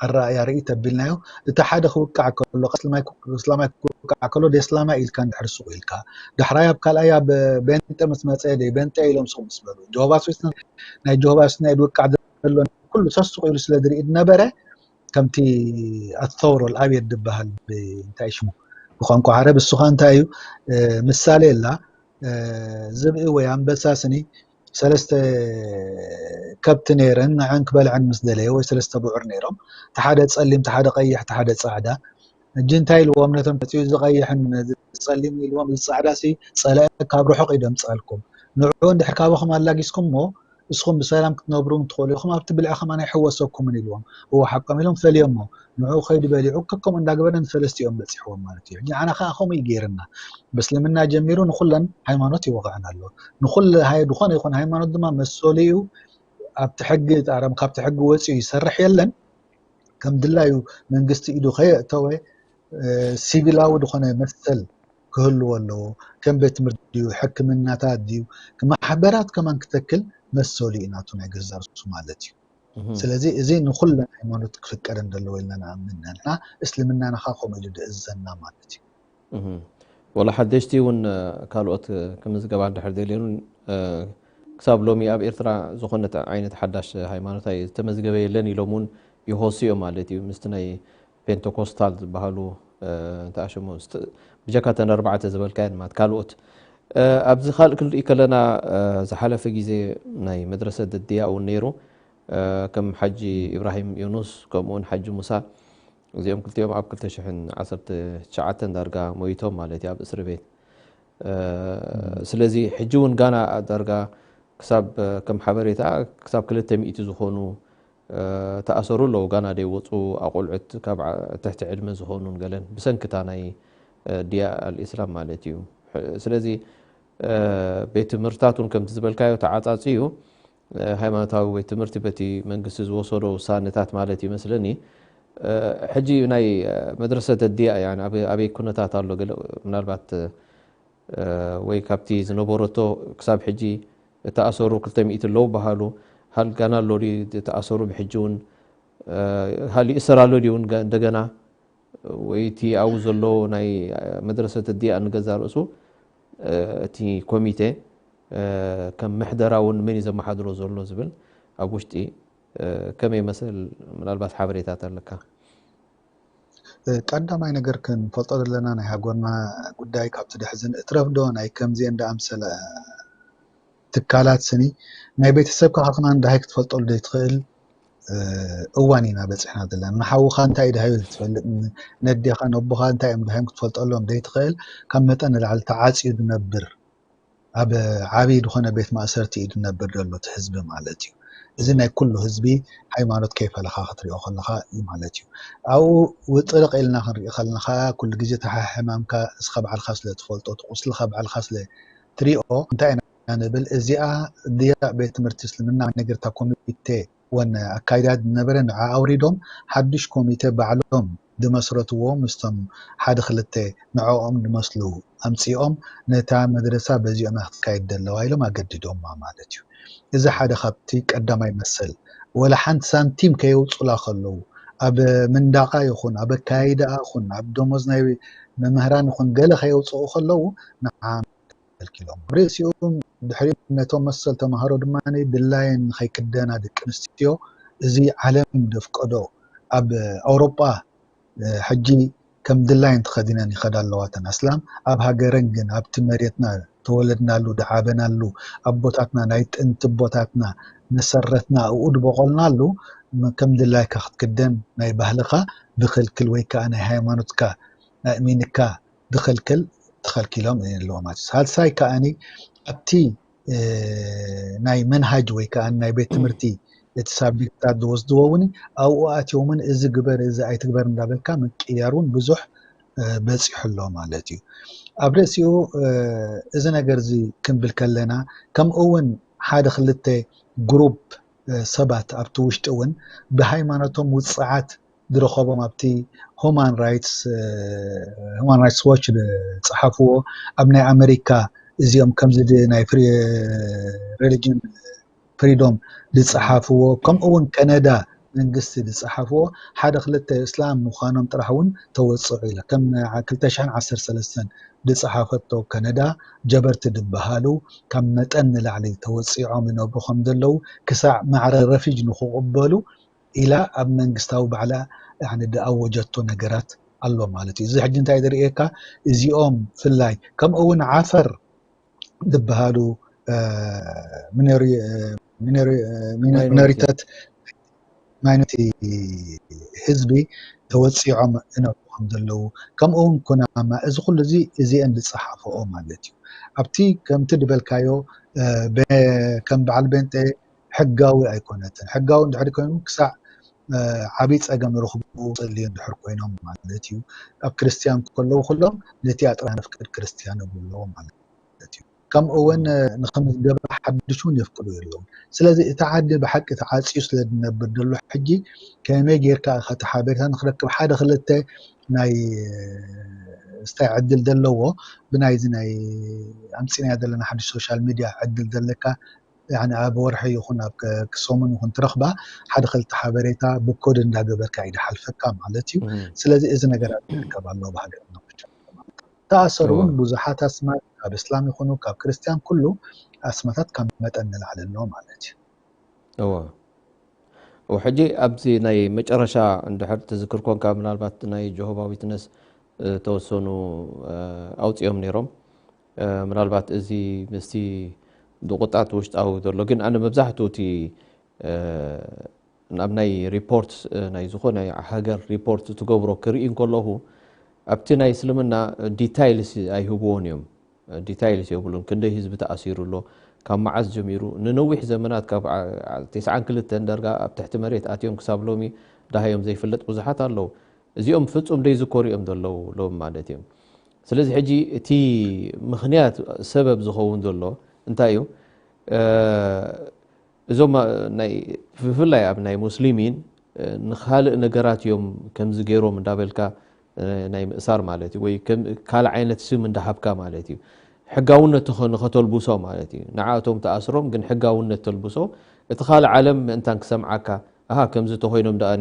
ኣረኣእያ ርኢ ተቢልናዮ እቲ ሓደ ክውቃዕ ከሎ እስላማይ ክውቃዕ ከሎ ደስላማይ ኢልካ እንድሕር ሱቕ ኢልካ ዳሕራይ ኣብ ካልኣይ ኣብ ቤንጠ ምስ መፀ ደይ ቤንጠ ኢሎም ሱቕ ምስ በሉ ጆሆባስ ዊትነስ ናይ ጆሆባስ ናይ ዝውቃዕ ዘሎ ኩሉ ሰሱቕ ኢሉ ስለ ዝርኢ ዝነበረ ከምቲ ኣተውሮ ኣብየት ዝበሃል እንታይ ሽሙ ብቋንቋ ዓረብ እሱ ከዓ እንታይ እዩ ምሳሌ ኣላ ዝብኢ ወይ ኣንበሳ ስኒ ሰለስተ ከብቲ ነይረን ንዐን ክበልዐን ምስ ደለየ ወይ ሰለስተ ብዑር ነይሮም ተሓደ ፀሊም ተሓደ ቀይሕ ተሓደ ፃዕዳ እጂ እንታይ ኢልዎም ነቶም ተፅኡ ዝቀይሕን ዝፀሊም ኢልዎም ዝፃዕዳ ሲ ፀለአ ካብ ርሑቅ ይደምፃልኩም ንዑ እንድሕር ካባኹም ኣላጊስኩም ሞ እስኹም ብሰላም ክትነብሩ እንትኽእሉ ኢኹም ኣብቲ ብልዒ ከማን ኣይሕወሰኩምን ኢልዎም እወ ሓቆም ኢሎም ፈልዮሞ ንዑ ከይዱ በሊዑ ከከምኡ እንዳገበረ ንሰለስቲኦም በፂሕዎም ማለት እዩ ሕጂ ንዓና ከዓ ከምኡ እዩ ገይርና ብእስልምና ጀሚሩ ንኩለን ሃይማኖት ይወቕዐን ኣሎ ንኩለ ዝኾነ ይኹን ሃይማኖት ድማ መሰሉ እዩ ኣብቲ ሕጊ ጣረም ካብቲ ሕጊ ወፂኡ ይሰርሕ የለን ከም ድላዩ መንግስቲ ኢዱ ከየእተወ ሲቪላዊ ዝኾነ መሰል ክህልዎ ኣለዎ ከም ቤት ትምህርቲ ድዩ ሕክምናታት ድዩ ማሕበራት ከማን ክተክል መሰሉ እዩ ናቱ ናይ ገዛ ርእሱ ማለት እዩ ስለዚ እዚ ንኩለን ሃይማኖት ክፍቀደን ዘለዎ ኢልና ንኣምን ንሕና እስልምናና ከዓ ከምኡ ኢሉ ዝእዘና ማለት እዩ ወላ ሓደሽቲ እውን ካልኦት ክምዝገባ እንድሕር ደልየን እውን ክሳብ ሎሚ ኣብ ኤርትራ ዝኾነ ዓይነት ሓዳሽ ሃይማኖት ዝተመዝገበ የለን ኢሎም እውን ይኸሱ እዮም ማለት እዩ ምስቲ ናይ ፔንተኮስታል ዝበሃሉ እንታይ ሽሙ ብጀካ ተን ኣርባዕተ ዝበልካየን ማለት ካልኦት ኣብዚ ካልእ ክንርኢ ከለና ዝሓለፈ ግዜ ናይ መድረሰ ደድያ እውን ነይሩ ከም ሓጂ ኢብራሂም ዮኑስ ከምኡውን ሓጂ ሙሳ እዚኦም ክልቲኦም ኣብ ክልተ ሽሕን ዓሰርተ ትሽዓተን ዳርጋ ሞይቶም ማለት እዩ ኣብ እስሪ ቤት ስለዚ ሕጂ እውን ጋና ዳርጋ ክሳብ ከም ሓበሬታ ክሳብ ክልተ ሚእቲ ዝኾኑ ተኣሰሩ ኣለዉ ጋና ደይወፁ ኣቆልዑት ካብ ትሕቲ ዕድመ ዝኾኑን ገለን ብሰንክታ ናይ ድያ ኣልእስላም ማለት እዩ ስለዚ ቤት ትምህርታት እውን ከምቲ ዝበልካዮ ተዓፃፂ እዩ ሃይማኖታዊ ቤት ትምህርቲ በቲ መንግስቲ ዝወሰዶ ውሳነታት ማለት ይመስለኒ። ሕጂ ናይ መድረሰት ዲያ፣ ያኒ ኣበይ ኩነታት ኣሎ? ገለ ምናልባት ወይ ካብቲ ዝነበረቶ ክሳብ ሕጂ እተኣሰሩ ክልተ ሚእቲ ኣለዉ በሃሉ፣ ሃል ጋና ኣሎ ድዩ እተኣሰሩ? ብሕጂ እውን ሃል ይእሰር ኣሎ ድዩ እውን እንደገና? ወይ እቲ ኣብኡ ዘሎ ናይ መድረሰት ዲያ ንገዛ ርእሱ እቲ ኮሚቴ ከም ምሕደራ እውን መን እዩ ዘመሓድሮ ዘሎ ዝብል ኣብ ውሽጢ ከመይ መሰል ምናልባት ሓበሬታት ኣለካ? ቀዳማይ ነገር ክንፈልጦ ዘለና ናይ ሃገርና ጉዳይ ካብቲ ደሕዝን እትረፍዶ ናይ ከምዚአን ደኣምሰለ ትካላት ስኒ ናይ ቤተሰብካ ከክና እንዳሃይ ክትፈልጠሉ ዘይትኽእል እዋን ኢና በፂሕና ዘለና። ንሓውኻ እንታይ እዩ ደሃዩ ዘይትፈልጥ፣ ነዴኻ ነቦኻ እንታይ እዮም ደሃዮም ክትፈልጠሎም ዘይትኽእል፣ ካብ መጠን ንላዕሊ ተዓፅዩ ዝነብር ኣብ ዓብዪ ዝኾነ ቤት ማእሰርቲ እዩ ዝነብር ዘሎ እቲ ህዝቢ ማለት እዩ። እዚ ናይ ኩሉ ህዝቢ ሃይማኖት ከይፈለኻ ክትሪኦ ከለኻ እዩ ማለት እዩ። ኣብኡ ውጥርቕ ኢልና ክንርኢ ከለና ከዓ ኩሉ ግዜ ተሓሕማምካ እስኻ ባዕልካ ስለ ትፈልጦ እቲ ቁስልኻ ባዕልካ ስለ ትሪኦ እንታይ ኢና ንብል እዚኣ ድያ ቤት ትምህርቲ እስልምና ነገር እታ ኮሚቴ ወን ኣካይዳ ዝነበረ ንዓ ኣውሪዶም ሓዱሽ ኮሚቴ ባዕሎም ዝመስረትዎ ምስቶም ሓደ ክልተ ንዕኦም ዝመስሉ ኣምፂኦም ነታ መድረሳ በዚኦም ክትካየድ ዘለዋ ኢሎም ኣገዲዶማ ማለት እዩ። እዚ ሓደ ካብቲ ቀዳማይ መሰል ወላ ሓንቲ ሳንቲም ከየውፁላ ከለዉ ኣብ ምንዳቃ ይኹን ኣብ ኣካያይዳኣ ይኹን ኣብ ደሞዝ ናይ መምህራን ይኹን ገለ ከየውፅኡ ከለዉ ንዓ ከልኪሎም ርእሲኡ ድሕሪ ነቶም መሰል ተምሃሮ ድማ ድላየን ንኸይክደና ደቂ ኣንስትዮ እዚ ዓለም ዘፍቀዶ ኣብ ኣውሮጳ ሕጂ ከም ድላየን ተኸዲነን ይኸዳ ኣለዋ እተን ኣስላም ኣብ ሃገረን ግን ኣብቲ መሬትና ተወለድናሉ ደዓበናሉ ኣቦታትና ናይ ጥንቲ ኣቦታትና መሰረትና ኣብኡ ድበቆልናሉ ከም ድላይካ ክትክደን ናይ ባህልኻ ብክልክል ወይ ከዓ ናይ ሃይማኖትካ ኣእሚንካ ድኸልክል ተኸልኪሎም ኣለዎ ማለት እዩ። ሳልሳይ ከኣኒ ኣብቲ ናይ መንሃጅ ወይ ከዓ ናይ ቤት ትምህርቲ እቲ ሳብጀክትታት ዝወስድዎ እውን ኣብኡ ኣትዮምን እዚ ግበር እዚ ኣይትግበር እንዳበልካ ምቅያር እውን ብዙሕ በፂሑ ኣሎ ማለት እዩ። ኣብ ርእሲኡ እዚ ነገር እዚ ክንብል ከለና ከምኡ እውን ሓደ ክልተ ግሩፕ ሰባት ኣብቲ ውሽጢ እውን ብሃይማኖቶም ውፅዓት ዝረኸቦም ኣብቲ ሁማን ራይትስ ሁማን ራይትስ ዎች ዝፀሓፍዎ ኣብ ናይ ኣመሪካ እዚኦም ከምዚ ናይ ሪሊጅን ፍሪዶም ዝፀሓፍዎ ከምኡ እውን ከነዳ መንግስቲ ዝፀሓፍዎ ሓደ ክልተ እስላም ምዃኖም ጥራሕ እውን ተወፅዑ ኢለ ከም ክልተ ሽሕን ዓሰርተ ሰለስተን ዝፀሓፈቶ ከነዳ ጀበርቲ ዝበሃሉ ካብ መጠን ንላዕሊ ተወፂዖም ይነብሩ ከም ዘለዉ ክሳዕ ማዕረ ረፊጅ ንክቕበሉ ኢላ ኣብ መንግስታዊ ባዕላ ዝኣወጀቶ ነገራት ኣሎ ማለት እዩ። እዚ ሕጂ እንታይ ዝርእየካ እዚኦም ፍላይ ከምኡ እውን ዓፈር ዝበሃሉ ሚኖሪተት ማይኖሪቲ ህዝቢ ተወፂዖም እነብሩ ከም ዘለዉ ከምኡ እውን ኩናማ እዚ ኩሉ እዚ እዚአን ዝፀሓፈኦ ማለት እዩ። ኣብቲ ከምቲ ዝበልካዮ ከም በዓል ቤንጤ ሕጋዊ ኣይኮነትን። ሕጋዊ እንድሕር ኮይኑ ክሳዕ ዓብይ ፀገም ርኽቡ ፀልዩ እንድሕር ኮይኖም ማለት እዩ። ኣብ ክርስትያን ከለዉ ኩሎም ነቲ ኣጥራ ነፍቅድ ክርስትያን ይብሉ ኣለዎ ማለት እዩ። ከምኡ እውን ንክምዝገበ ሓድሽ እውን የፍቅዱ የለውን። ስለዚ እቲ ዓዲ ብሓቂ ተዓፅዩ ስለ ዝነብር ዘሎ ሕጂ ከመይ ጌርካ እቲ ሓበሬታ ንክረክብ ሓደ ክልተ ናይ ስታይ ዕድል ዘለዎ ብናይዚ ናይ ኣምፂናዮ ዘለና ሓድሽ ሶሻል ሚድያ ዕድል ዘለካ ኣብ ወርሒ ይኹን ኣብ ሰሙን ይኹን ትረኽባ ሓደ ክልተ ሓበሬታ ብኮድ እንዳገበርካ እዩ ድሓልፈካ ማለት እዩ። ስለዚ እዚ ነገራት ይርከብ ኣሎ ብሃገርና። ተኣሰሩ እውን ብዙሓት ኣስማት ካብ እስላም ይኹኑ ካብ ክርስትያን ኩሉ ኣስማታት ካብ መጠን ንላዕሊ ኣሎ ማለት እዩ። እዎ ሕጂ ኣብዚ ናይ መጨረሻ እንድሕር ትዝክር ኮንካ ምናልባት ናይ ጆሆባ ዊትነስ ተወሰኑ ኣውፅኦም ነይሮም። ምናልባት እዚ ምስቲ ድቁጣት ውሽጣዊ ዘሎ ግን ኣነ መብዛሕትኡ እቲ ናብ ናይ ሪፖርት ናይ ዝኾነ ሃገር ሪፖርት ትገብሮ ክርኢ እንከለኹ ኣብቲ ናይ እስልምና ዲታይልስ ኣይህብዎን እዮም። ዲታይልስ የብሉን። ክንደይ ህዝቢ ተኣሲሩ ኣሎ፣ ካብ መዓስ ጀሚሩ ንነዊሕ ዘመናት ካብ ተስዓን ክልተን ደርጋ ኣብ ትሕቲ መሬት ኣትዮም ክሳብ ሎሚ ደሃዮም ዘይፍለጥ ብዙሓት ኣለዉ። እዚኦም ፍጹም ደይዝከሩ እዮም ዘለዉ ሎም ማለት እዮም። ስለዚ ሕጂ እቲ ምኽንያት ሰበብ ዝኸውን ዘሎ እንታይ እዩ? እዞም ናይ ብፍላይ ኣብ ናይ ሙስሊሚን ንካልእ ነገራት እዮም ከምዚ ገይሮም እንዳበልካ ናይ ምእሳር ማለት እዩ፣ ወይ ካልእ ዓይነት ስም እንዳሃብካ ማለት እዩ። ሕጋውነት ንኸተልብሶ ማለት እዩ። ንዓቶም ተኣስሮም ግን ሕጋውነት ተልብሶ፣ እቲ ካልእ ዓለም ምእንታን ክሰምዓካ፣ ኣሃ ከምዚ ተኾይኖም ደኣ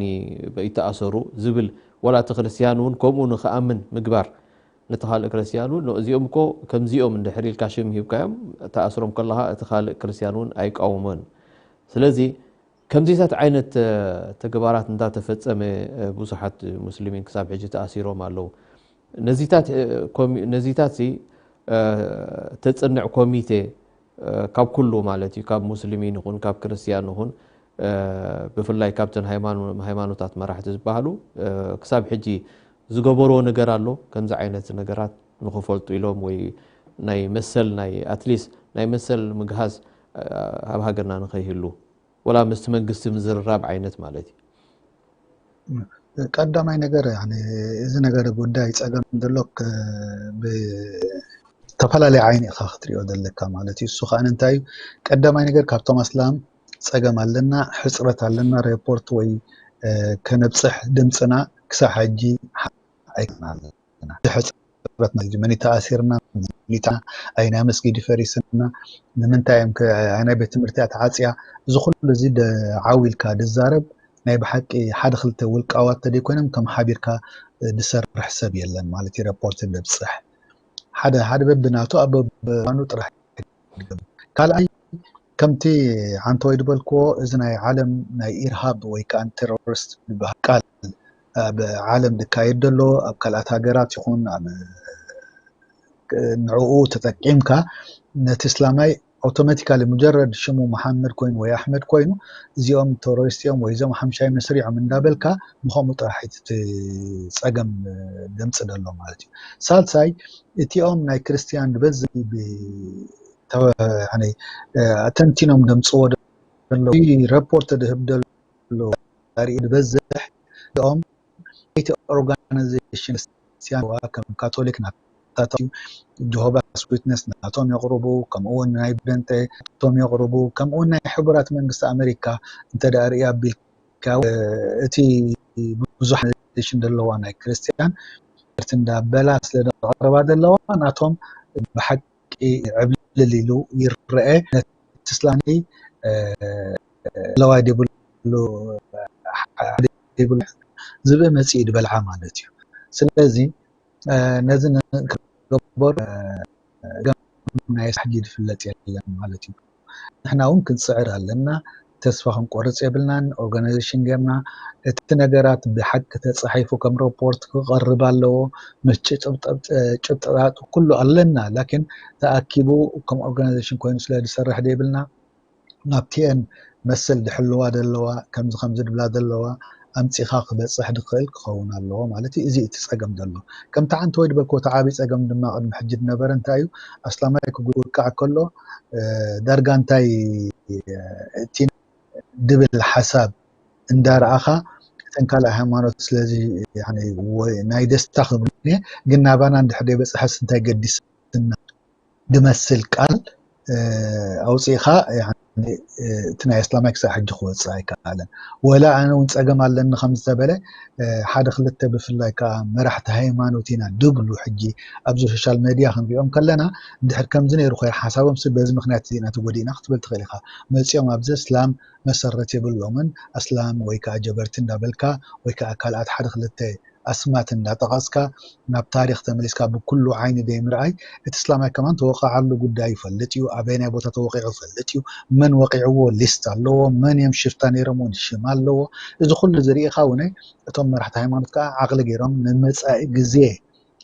ይተኣሰሩ ዝብል፣ ወላ እቲ ክርስትያን እውን ከምኡ ንክኣምን ምግባር፣ ነቲ ካልእ ክርስትያን እውን እዚኦም እኮ ከምዚኦም እንድሕር ኢልካ ሽም ሂብካዮም ተኣስሮም ከለኻ፣ እቲ ካልእ ክርስትያን እውን ኣይቃወሞን። ስለዚ ከምዚታት ዓይነት ተግባራት እንዳተፈጸመ ብዙሓት ሙስሊሚን ክሳብ ሕጂ ተኣሲሮም ኣለዉ። ነዚታት ነዚታት ተጽንዕ ኮሚቴ ካብ ኩሉ ማለት እዩ፣ ካብ ሙስሊሚን ይኹን ካብ ክርስትያን ይኹን፣ ብፍላይ ካብተን ሃይማኖታት መራሕቲ ዝበሃሉ ክሳብ ሕጂ ዝገበርዎ ነገር ኣሎ። ከምዚ ዓይነት ነገራት ንክፈልጡ ኢሎም ወይ ናይ መሰል ናይ ኣትሊስት ናይ መሰል ምግሃዝ ኣብ ሃገርና ንኸይህሉ፣ ወላ ምስቲ መንግስቲ ምዝርራብ ዓይነት ማለት እዩ። ቀዳማይ ነገር እዚ ነገር ጉዳይ ጸገም ዘሎ ዝተፈላለየ ዓይኒ ኢኻ ክትሪኦ ዘለካ ማለት እዩ። እሱ ከዓ እንታይ እዩ? ቀዳማይ ነገር ካብቶም ኣስላም ጸገም ኣለና፣ ሕጽረት ኣለና፣ ሬፖርት ወይ ከነብጽሕ ድምፅና ክሳብ ሕጂ ኣይከናል። ሕጽረት ናይ መን ተኣሲርና፣ መን ኣይ ናይ መስጊድ ፈሪስና፣ ንምንታይ እዮም ኣይ ናይ ቤት ትምህርቲ ተዓፅያ፣ እዚ ኩሉ እዚ ዓው ኢልካ ድዛረብ ናይ ብሓቂ ሓደ ክልተ ውልቃዋት ተደይኮይኖም ከም ሓቢርካ ድሰርሕ ሰብ የለን ማለት እዩ። ረፖርት ደብፅሕ ሓደ ሓደ በብናቱ ኣብ በባኑ ጥራሕ። ካልኣይ ከምቲ ሓንቲ ወይ ዝበልክዎ እዚ ናይ ዓለም ናይ ኢርሃብ ወይ ከዓ ቴሮሪስት ዝበሃል ቃል ኣብ ዓለም ዝካየድ ዘሎ ኣብ ካልኣት ሃገራት ይኹን ኣብ ንዕኡ ተጠቂምካ ነቲ እስላማይ ኣውቶማቲካሊ ሙጀረድ ሽሙ መሓመድ ኮይኑ ወይ ኣሕመድ ኮይኑ እዚኦም ቴሮሪስት እዮም ወይ እዚኦም ሓምሻይ መስሪዖም እንዳበልካ ብኸምኡ ጥራሕ እቲ ጸገም ደምጽእ ዘሎ ማለት እዩ። ሳልሳይ እቲኦም ናይ ክርስትያን ዝበዝሕ ተንቲኖም ደምጽዎ ዘሎ ረፖርት ድህብ ዘሎ ሪኢ ዝበዝሕ እኦም እቲ ኦርጋናይዜሽን ክርስቲያን ከም ካቶሊክ ናታቶም ጆሆባስ ዊትነስ ናቶም የቕርቡ፣ ከምኡ እውን ናይ በንጤ ናቶም የቕርቡ፣ ከምኡ እውን ናይ ሕቡራት መንግስቲ ኣሜሪካ እንተ ደኣ ርኢ ኣቢልካ እቲ ብዙሕ ኦርጋናይዜሽን ዘለዋ ናይ ክርስቲያን ትምህርቲ እንዳበላ ስለ ዘቕርባ ዘለዋ ናቶም ብሓቂ ዕብልል ኢሉ ይረአ። ነቲ እስላሚ ለዋይ ደብሉ ዝብኢ መፅኢ ድበልዓ ማለት እዩ። ስለዚ ነዚ ንክገበር ናይ ሳሕጂ ዝፍለጥ የለን ማለት እዩ። ንሕና እውን ክንፅዕር ኣለና። ተስፋ ክንቆርፅ የብልናን። ኦርጋናይዜሽን ጌርና እቲ ነገራት ብሓቂ ተፃሒፉ ከም ረፖርት ክቐርብ ኣለዎ። ምስ ጭብጥጣት ኩሉ ኣለና ላኪን ተኣኪቡ ከም ኦርጋናይዜሽን ኮይኑ ስለ ዝሰርሕ ደይብልና ናብ ቲኤን መሰል ድሕልዋ ደለዋ ከምዚ ከምዚ ድብላ ደለዋ ኣምፂኻ ክበፅሕ ድኽእል ክኸውን ኣለዎ ማለት እዩ። እዚ እቲ ፀገም ዘሎ ከምቲ ሓንቲ ወይ ድበልክዎ እቲ ዓብዪ ፀገም ድማ ቅድሚ ሕጂ ድነበረ እንታይ እዩ ኣስላማይ ክጉቃዕ ከሎ ዳርጋ እንታይ እቲ ድብል ሓሳብ እንዳረኣኻ እተን ካልእ ሃይማኖት ስለዚ ናይ ደስታ ክብሉ ግን ናባና እንድሕር ደይበፅሐስ እንታይ ገዲስና ድመስል ቃል ኣውፂእኻ እቲ ናይ እስላማይ ክሳብ ሕጂ ክወፅእ ኣይከኣለን። ወላ ኣነ እውን ፀገም ኣለኒ ከም ዝተበለ ሓደ ክልተ ብፍላይ ከዓ መራሕቲ ሃይማኖት ኢና ድብሉ ሕጂ ኣብዚ ሶሻል ሜድያ ክንሪኦም ከለና እንድሕር ከምዚ ነይሩ ኮይር ሓሳቦም ስ በዚ ምክንያት እዚና ተጎዲእና ክትብል ትኽእል ኢኻ። መፂኦም ኣብዚ እስላም መሰረት የብሎምን ኣስላም ወይ ከዓ ጀበርቲ እንዳበልካ ወይ ከዓ ካልኣት ሓደ ክልተ ኣስማት እንዳጠቐስካ ናብ ታሪኽ ተመሊስካ ብኩሉ ዓይኒ ደይ ምርኣይ እቲ እስላማይ ከማን ተወቃዓሉ ጉዳይ ይፈልጥ እዩ። ኣበይናይ ቦታ ተወቂዑ ይፈልጥ እዩ። መን ወቂዕዎ ሊስት ኣለዎ። መን እዮም ሽፍታ ነይሮም እውን ሽም ኣለዎ። እዚ ኩሉ ዝርኢኻ እውን እቶም መራሕቲ ሃይማኖት ከዓ ዓቕሊ ገይሮም ንመፃኢ ግዜ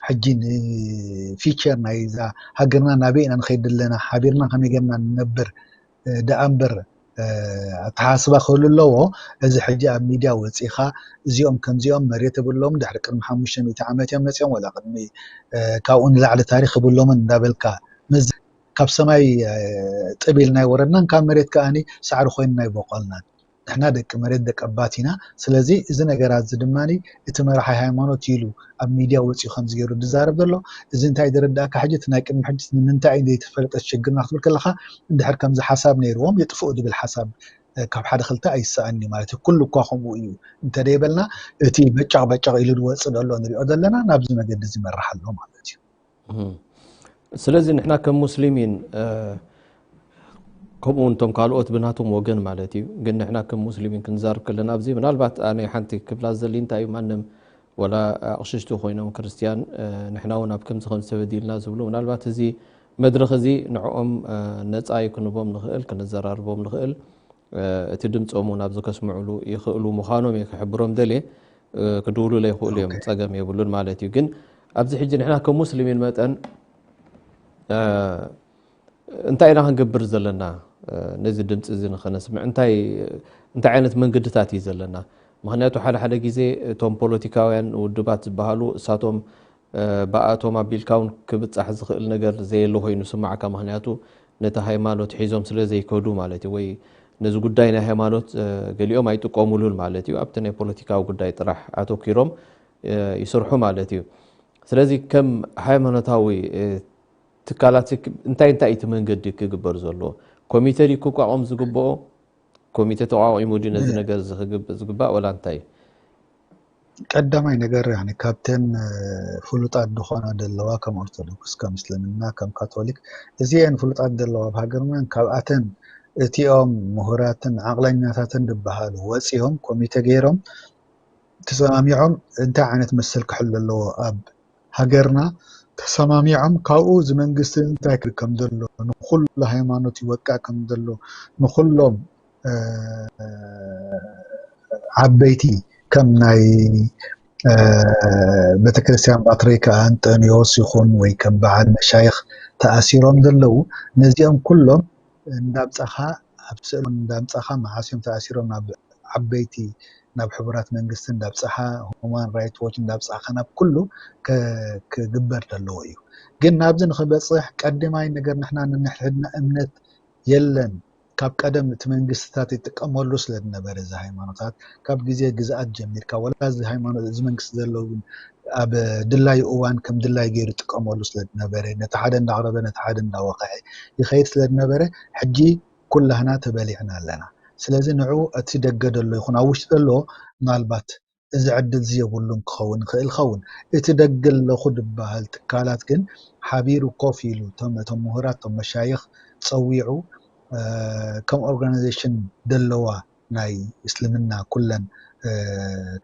ሕጂ ንፊቸር ናይዛ ሃገርና ናበይ ኢና ንኸይድ ኣለና ሓቢርና ከመይ ገርና ንነብር ደኣ እምበር ኣተሓስባ ክህሉ ኣለዎ። እዚ ሕጂ ኣብ ሚድያ ወፂኻ እዚኦም ከምዚኦም መሬት የብሎም ድሕሪ ቅድሚ ሓሙሽተ ሚእቲ ዓመት እዮም መፂኦም ወላ ቅድሚ ካብኡ ንላዕሊ ታሪክ የብሎምን እንዳበልካ መዚ ካብ ሰማይ ጥብ ኢልና ይወረድናን ካብ መሬት ከኣኒ ሳዕሪ ኮይንና ይቦቆልናን። ንሕና ደቂ መሬት ደቂ ኣባት ኢና። ስለዚ እዚ ነገራት እዚ ድማ እቲ መራሒ ሃይማኖት ኢሉ ኣብ ሚድያ ወፂኡ ከምዚ ገይሩ ዝዛረብ ዘሎ እዚ እንታይ ዝርዳእካ ሕጂ እቲ ናይ ቅድሚ ሕጂ ንምንታይ እዩ ዘይተፈለጠ ሽግርና ክትብል ከለካ እንድሕር ከምዚ ሓሳብ ነይርዎም የጥፍኡ ዝብል ሓሳብ ካብ ሓደ ክልተ ኣይሰኣን እዩ ማለት እዩ። ኩሉ እኳ ከምኡ እዩ እንተደይበልና እቲ በጫቕ በጫቕ ኢሉ ዝወፅእ ዘሎ ንሪኦ ዘለና ናብዚ መገዲ እዚ ይመርሕ ኣሎ ማለት እዩ። ስለዚ ንሕና ከም ሙስሊሚን ከምኡ እውን እቶም ካልኦት ብናቶም ወገን ማለት እዩ። ግን ንሕና ከም ሙስሊሚን ክንዛርብ ከለና ኣብዚ ምናልባት ኣነ ሓንቲ ክብላ ዘሊ እንታይ እዩ ማንም ወላ ኣቕሽሽቲ ኮይኖም ክርስትያን ንሕና እውን ኣብ ከምዚ ከም ዝተበዲልና ዝብሉ ምናልባት እዚ መድረኽ እዚ ንዕኦም ነፃ እዩ ክንቦም ንኽእል ክንዘራርቦም ንኽእል እቲ ድምፆም እውን ኣብዚ ከስምዕሉ ይኽእሉ ምዃኖም እየ ክሕብሮም ደልየ። ክድውሉለ ይኽእሉ እዮም፣ ፀገም የብሉን ማለት እዩ። ግን ኣብዚ ሕጂ ንሕና ከም ሙስሊሚን መጠን እንታይ ኢና ክንገብር ዘለና? ነዚ ድምፂ እዚ ንኸነስምዕ እንታይ እንታይ ዓይነት መንገድታት እዩ ዘለና? ምክንያቱ ሓደ ሓደ ግዜ እቶም ፖለቲካውያን ውድባት ዝበሃሉ እሳቶም ብኣቶም ኣቢልካ እውን ክብፃሕ ዝኽእል ነገር ዘየለ ኮይኑ ስማዕካ። ምክንያቱ ነቲ ሃይማኖት ሒዞም ስለ ዘይከዱ ማለት እዩ። ወይ ነዚ ጉዳይ ናይ ሃይማኖት ገሊኦም ኣይጥቀሙሉን ማለት እዩ። ኣብቲ ናይ ፖለቲካዊ ጉዳይ ጥራሕ ኣተኪሮም ይስርሑ ማለት እዩ። ስለዚ ከም ሃይማኖታዊ ትካላት እንታይ እንታይ እቲ መንገዲ ክግበር ዘለዎ? ኮሚተ ድዩ ክቋቋም ዝግብኦ? ኮሚተ ተቋቒሙ ድዩ ነዚ ነገር እዚ ክግብእ ዝግባእ ወላ እንታይ? ቀዳማይ ነገር ያኒ ካብተን ፍሉጣት ዝኾና ዘለዋ ከም ኦርቶዶክስ ከም እስልምና ከም ካቶሊክ እዚአን ፍሉጣት ዘለዋ ኣብ ሃገርና ካብኣተን እቲኦም ምሁራትን ዓቕለኛታትን ዝበሃሉ ወፂኦም ኮሚተ ገይሮም ተሰማሚዖም እንታይ ዓይነት መሰል ክሕሉ ኣለዎ ኣብ ሃገርና ተሰማሚዖም ካብኡ እዚ መንግስቲ እንታይ ክብል ከም ዘሎ ንኩሉ ሃይማኖት ይወቅዕ ከም ዘሎ ንኩሎም ዓበይቲ ከም ናይ ቤተክርስትያን ፓትሪክ ኣንጠኒዎስ ይኹን ወይ ከም በዓል መሻይኽ ተኣሲሮም ዘለዉ ነዚኦም ኩሎም እንዳምፃኻ ኣብ ስእሎም እንዳምፃኻ መዓስዮም ተኣሲሮም ናብ ዓበይቲ ናብ ሕቡራት መንግስቲ እንዳብፅሓ ሁማን ራይት ዎች እንዳብፃኻ ናብ ኩሉ ክግበር ዘለዎ እዩ። ግን ናብዚ ንክበፅሕ ቀድማይ ነገር ንሕና ንንሕድና እምነት የለን ካብ ቀደም እቲ መንግስትታት ይጥቀመሉ ስለ ዝነበረ እዚ ሃይማኖታት ካብ ግዜ ግዝኣት ጀሚርካ ወላ እዚ ሃይማኖት እዚ መንግስቲ ዘለውን ኣብ ድላዩ እዋን ከም ድላይ ገይሩ ይጥቀመሉ ስለ ዝነበረ ነቲ ሓደ እንዳቕረበ ነቲ ሓደ እንዳወቕዐ ይኸይድ ስለ ዝነበረ ሕጂ ኩላህና ተበሊዕና ኣለና። ስለዚ ንዑ እቲ ደገ ደሎ ይኹን ኣብ ውሽጢ ደሎ ምናልባት እዚ ዕድል እዚ የብሉን ክኸውን ይኽእል ኸውን እቲ ደገ ኣለኹ ዝበሃል ትካላት ግን ሓቢሩ ኮፍ ኢሉ እቶም እቶም ምሁራት እቶም መሻይኽ ፀዊዑ ከም ኦርጋናይዜሽን ደለዋ ናይ እስልምና ኩለን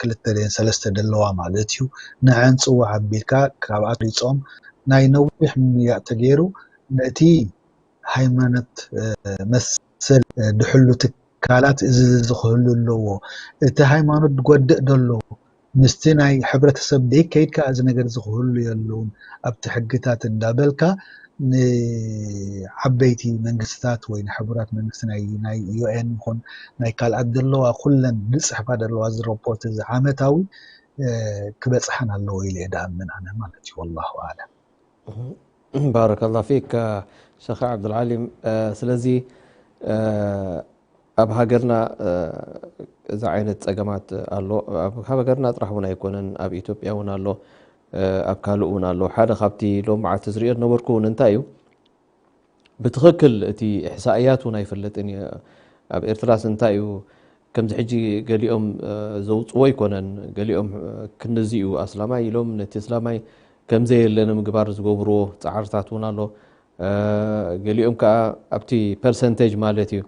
ክልተ ደን ሰለስተ ደለዋ ማለት እዩ ንዐን ፅዋዕ ኣቢልካ ካብ ኣሪፆም ናይ ነዊሕ ምምያጥ ተገይሩ ነቲ ሃይማኖት መሰል ድሕሉ ትካላት እዚ ዝክህሉ ኣለዎ። እቲ ሃይማኖት ዝጎድእ ዘሎ ምስቲ ናይ ሕብረተሰብ ደይ ከይድካ እዚ ነገር ዝክህሉ የለውን ኣብቲ ሕግታት እንዳበልካ ንዓበይቲ መንግስትታት ወይ ንሕቡራት መንግስቲ ናይ ናይ ዩኤን ይኹን ናይ ካልኣት ዘለዋ ኩለን ዝፅሕፋ ዘለዋ እዚ ረፖርት እዚ ዓመታዊ ክበፅሓን ኣለዎ ኢለ እየ ድኣምን ኣነ ማለት እዩ። ወላሁ ኣለም። ባረከላ ፊክ ሸኽ ዓብዱልዓሊም። ስለዚ ኣብ ሃገርና እዚ ዓይነት ፀገማት ኣሎ። ኣብ ሃገርና ጥራሕ እውን ኣይኮነን፣ ኣብ ኢትዮጵያ እውን ኣሎ፣ ኣብ ካልእ እውን ኣሎ። ሓደ ካብቲ ሎም መዓልቲ ዝሪኦ ዝነበርኩ እውን እንታይ እዩ ብትኽክል እቲ ኢሕሳእያት እውን ኣይፈልጥን እየ። ኣብ ኤርትራስ እንታይ እዩ ከምዚ ሕጂ ገሊኦም ዘውፅዎ ኣይኮነን፣ ገሊኦም ክንዚ እዩ ኣስላማይ ኢሎም ነቲ እስላማይ ከምዘየለ ንምግባር ዝገብርዎ ፃዕርታት እውን ኣሎ። ገሊኦም ከዓ ኣብቲ ፐርሰንቴጅ ማለት እዩ